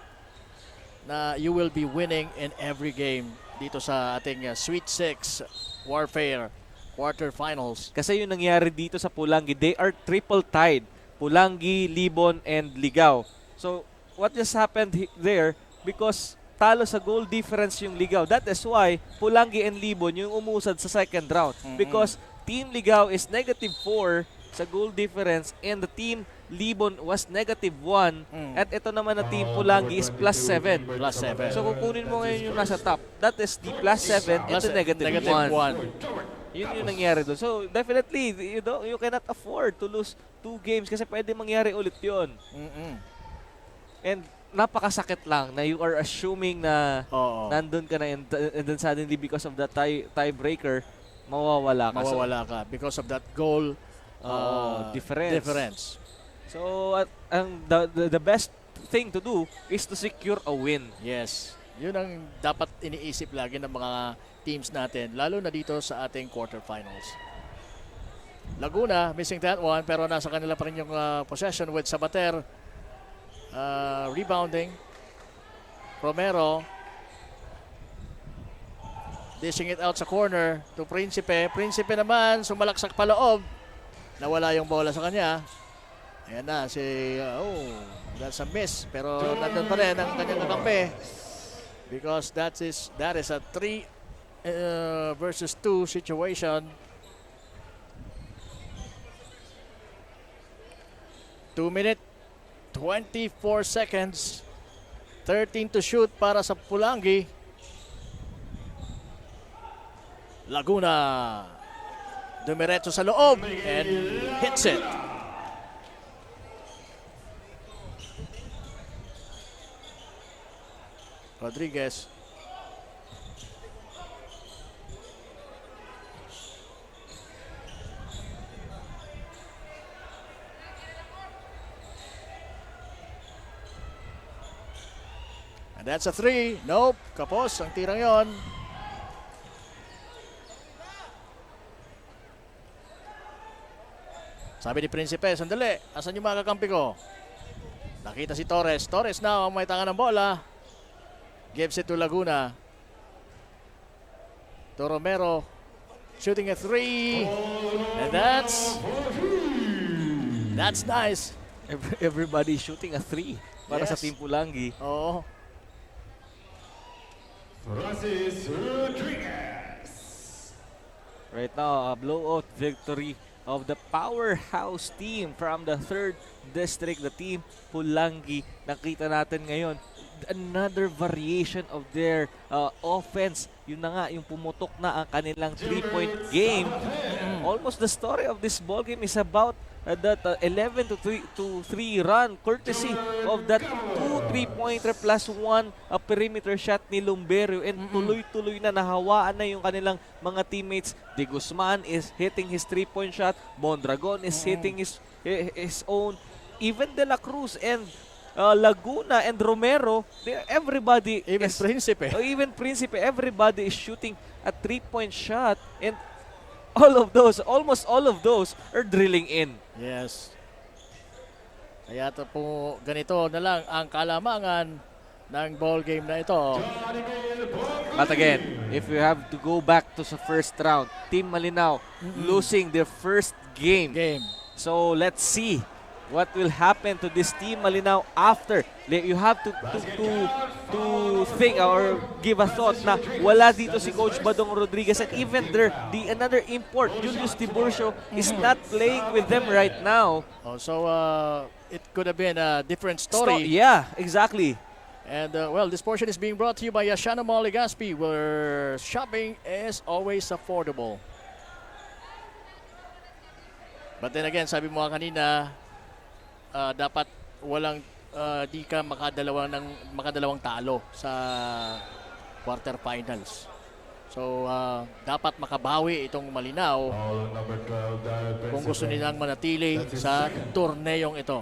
na you will be winning in every game dito sa ating uh, Sweet six Warfare Quarterfinals. Kasi yung nangyari dito sa Pulangi, they are triple tied. Pulangi, Libon, and Ligao. So, what just happened he- there? Because talo sa goal difference yung Ligao. That is why Pulangi and Libon yung umusad sa second round. Mm-mm. Because Team Ligao is negative four sa goal difference and the Team Libon was negative one. Mm. At ito naman na Team Pulangi is plus seven. Plus seven. So kukunin mo ngayon yung nasa top. That is the plus seven and Plus the negative negative one. one. Yun yung nangyari doon. So definitely, you don't, you cannot afford to lose two games kasi pwede mangyari ulit yun. Mm-mm. And napakasakit lang na you are assuming na Oo. nandun ka na and, and then suddenly because of the tie tiebreaker, mawawala ka. So, Mawawala ka because of that goal Oo, uh, difference. difference. So, at, ang the, the, the best thing to do is to secure a win. Yes. Yun ang dapat iniisip lagi ng mga teams natin, lalo na dito sa ating quarterfinals. Laguna, missing that one, pero nasa kanila pa rin yung uh, possession with Sabater. Uh, rebounding. Romero. Dishing it out sa corner to Principe. Principe naman, sumalaksak paloob. Nawala yung bola sa kanya. Ayan na, si, uh, oh, that's a miss. Pero nandun pa rin ang kanyang kakampi. Because that is, that is a three uh, versus two situation. Two minute, twenty-four seconds. Thirteen to shoot para sa Pulangi. Laguna. Dumiretso sa loob and hits it. Rodriguez. And that's a three. Nope. Kapos ang tirang yon. Sabi ni Principe, "Sandali, asan yung mga kakampi ko?" Nakita si Torres. Torres na ang may tanga ng bola. Gives it to Laguna. To Romero. Shooting a three. And that's... That's nice. Every- Everybody shooting a three para sa Yes. Team Pulangi. Oo. Francis Rodriguez. Right now, a blowout victory of the powerhouse team from the third district, the Team Pulangi. Nakita natin ngayon, another variation of their uh, offense. Yun na nga, yung pumutok na ang kanilang three-point game. Almost the story of this ball game is about uh, that uh, eleven to three to three run courtesy of that two three-pointer plus one uh, perimeter shot ni Lumberio, and tuloy-tuloy na nahawaan na yung kanilang mga teammates. De Guzman is hitting his three-point shot. Mondragon is hitting his his own. Even De La Cruz and uh, Laguna and Romero, they, everybody Even is, Principe. Oh, even Principe, everybody is shooting a three-point shot, and all of those, almost all of those are drilling in. Yes. Kaya to po, ganito na lang ang kalamangan ng ball game na ito. But again, if we have to go back to the first round, Team Malinao losing their first game. Game. So let's see what will happen to this Team Malinao after. Li- You have to to to, to think or give a thought na wala dito si Coach Badong Rodriguez, and even there, the another import, Julius Tiburcio, is not playing with them right now. Oh, so uh, it could have been a different Sto- story. yeah, exactly. And uh, well, this portion is being brought to you by Yashano Mall Legazpi, where shopping is always affordable. But then again, sabi mo nga kanina, ah, dapat walang ah, di ka makadalawa ng makadalawang talo sa quarterfinals. So ah, dapat makabawi itong Malinao kung gusto nilang manatili sa torneyong ito.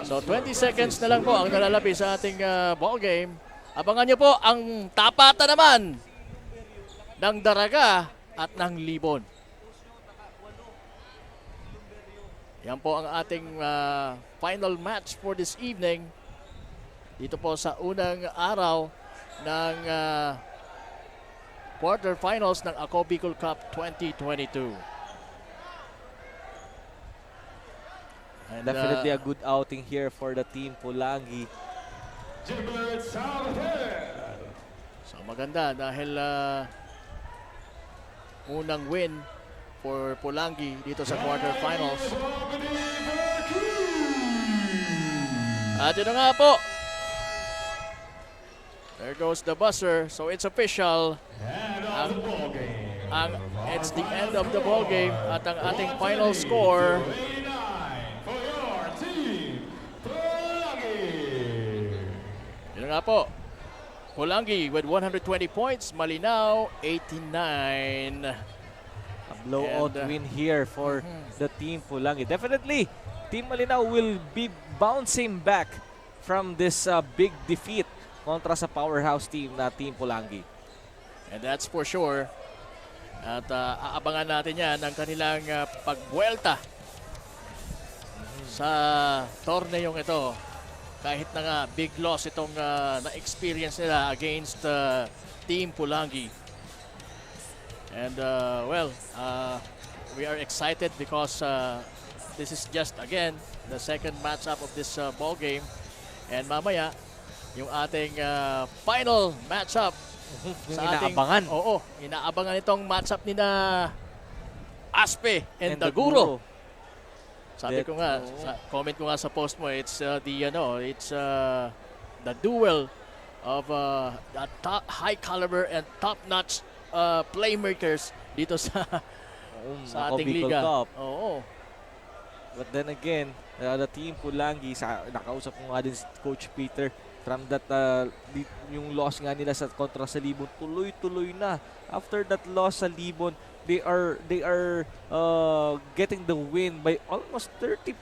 So twenty seconds na lang po ang nalalabi sa ating ah, ball game. Abangan niyo po ang tapatan naman ng Daraga at ng Libon. Yan po ang ating ah, final match for this evening. Dito po sa unang araw ng ah, quarterfinals ng Ako Bicol Cup twenty twenty-two. And, Definitely ah, a good outing here for the Team Pulangi. So maganda dahil ah, unang win for Pulangi dito sa quarterfinals. At yun na nga po. There goes the buzzer. So it's official. Ang, ang, it's the end of the ball game at ang ating final score Yun nga po. Pulangi with one hundred twenty points, Malinao eighty-nine. A blowout And, uh, win here for the Team Pulangi. Definitely, Team Malinao will be bouncing back from this uh, big defeat kontra sa powerhouse team na Team Pulangi. And that's for sure. At uh, aabangan natin yan ang kanilang uh, pagbuwelta sa torneyong ito. Kahit na nga big loss itong uh, na-experience nila against uh, Team Pulangi. And uh, well, uh, we are excited because uh, this is just again the second matchup of this uh, ball game. And mamaya, yung ating uh, final matchup Yung inaabangan. Oo, inaabangan itong matchup ni na Aspe and, And Daguro. Daguro. Sabi That- ko nga, oo. sa, comment ko nga sa post mo, it's uh, the ano, it's uh, the duel of uh, the top, high caliber and top-notch uh, playmakers dito sa Um, sa Ako ating Bicol liga. Cup. Oo. But then again, uh, the Team Pulangi, sa, nakausap ko nga din si Coach Peter, from that, uh, di, yung loss nga nila sa kontra sa Libon, tuloy-tuloy na. After that loss sa Libon, they are they are uh, getting the win by almost thirty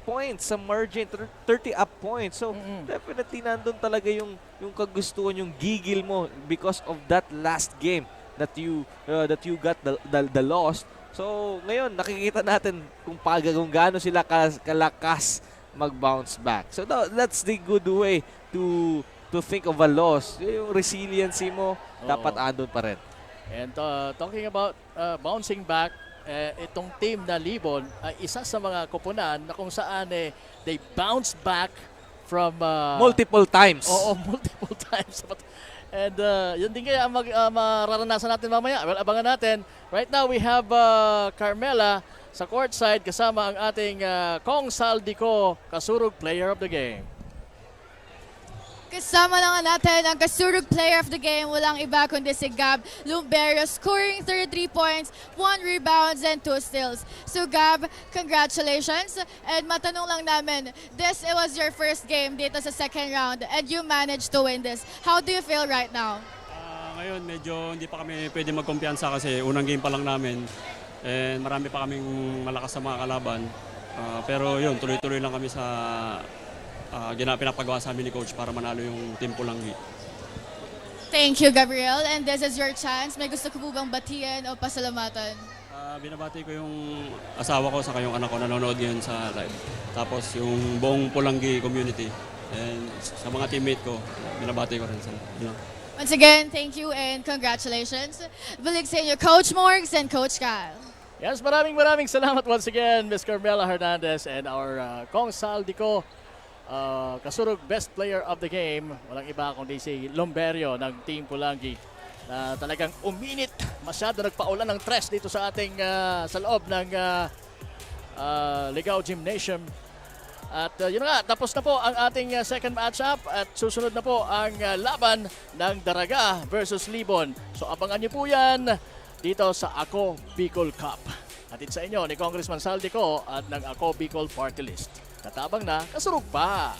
points sa margin, thir- thirty up points. So, Mm-mm. definitely nandun talaga yung yung kagustuhan, yung gigil mo because of that last game that you uh, that you got the, the, the loss. So, ngayon nakikita natin kung paga kung gaano sila ka, kalakas mag-bounce back. So, tha- that's the good way to to think of a loss. Yung resiliency mo Oo. dapat andun pa rin. And uh, talking about uh, bouncing back, eh, itong team na Libon ay isa sa mga koponan na kung saan eh, they bounce back from uh, Multiple times. Oo, multiple times. And uh, yun din kaya ang mag, uh, mararanasan natin mamaya. Well, abangan natin. Right now, we have uh, Carmela sa courtside kasama ang ating uh, Kong Saldico Kasurog, player of the game. Kasama na nga natin ang Kasurog Player of the Game, walang iba kundi si Gab Lumberio, scoring thirty-three points, one rebounds, and two steals. So Gab, congratulations. And matanong lang namin, this was your first game dito sa second round and you managed to win this. How do you feel right now? Ah, ngayon, medyo hindi pa kami pwede magkumpiyansa kasi unang game pa lang namin. And marami pa kaming malakas sa mga kalaban. Ah, pero yun, tuloy-tuloy lang kami sa ah, gina pinapagawa sa amin ni coach para manalo yung Team Pulanggi. Thank you, Gabriel. And this is your chance. May gusto ko po bang batiin o pasalamatan? Ah, binabati ko yung asawa ko saka yung anak ko nanonood ngayon sa live. Tapos yung buong Pulanggi community and sa mga teammate ko, binabati ko rin sila. Yun lang. Once again, thank you and congratulations. Bulig sa inyo, Coach Morgs and Coach Kyle. Yes, maraming maraming salamat once again, Miss Carmela Hernandez and our uh, Kong Saldico, uh, Kasurog Best Player of the Game. Walang iba kundi si Lomberio ng Team Pulangi na talagang uminit. Masyado nagpaulan ng tres dito sa ating uh, sa loob ng uh, uh, Ligao Gymnasium. At uh, yun nga, tapos na po ang ating uh, second match-up at susunod na po ang uh, laban ng Daraga versus Libon. So abangan niyo po yan dito sa Ako Bicol Cup. Hatid sa inyo ni Congressman Saldico at ng Ako Bicol Party List. Katabang na, kasurog pa!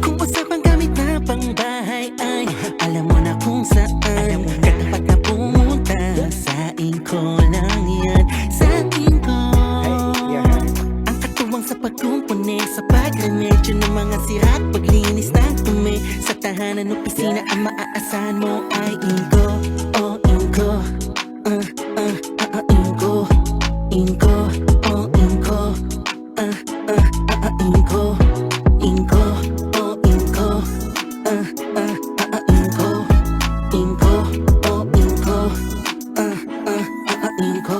Kung usapang gamit na pangbahay ay alam mo na kung saan. Katapat na pumunta sa ingko lang yan. Sa ingko. Ang katuwang sa pagkumpuni, sa pagremedyo ng mga sira at paglinis ng tumi. Sa tahanan, opisina, ang maaasahan mo ay ingko. O ingko. Ah, ah, ah, ah, ingko. Ingko. O ingko. Ah, ah, ah, ah, ingko. Ingko. O ingko. Ah, ah, ah, ah, ingko. Ingko. O ingko. Ah, ah, ah, ah, ingko.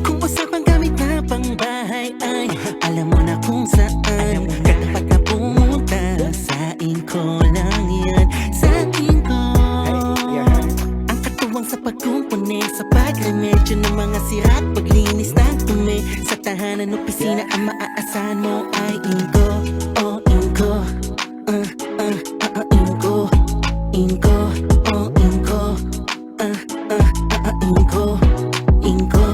Kung usapang gamit na pangbahay ay alam mo na kung saan. Katapat na pumunta sa ingko lang yan. Sa ingko. Ang katuwang sa pagkumpuni, sa pagremedyo ng mga sira at paglinis ng tumi. Sa tahanan, opisina, ang maaasahan mo ay ingko. O ingko. Ah, ah, ah, ah, ingko. Ingko. O ingko. Ah, ah, ah, ah, ingko. Ingko.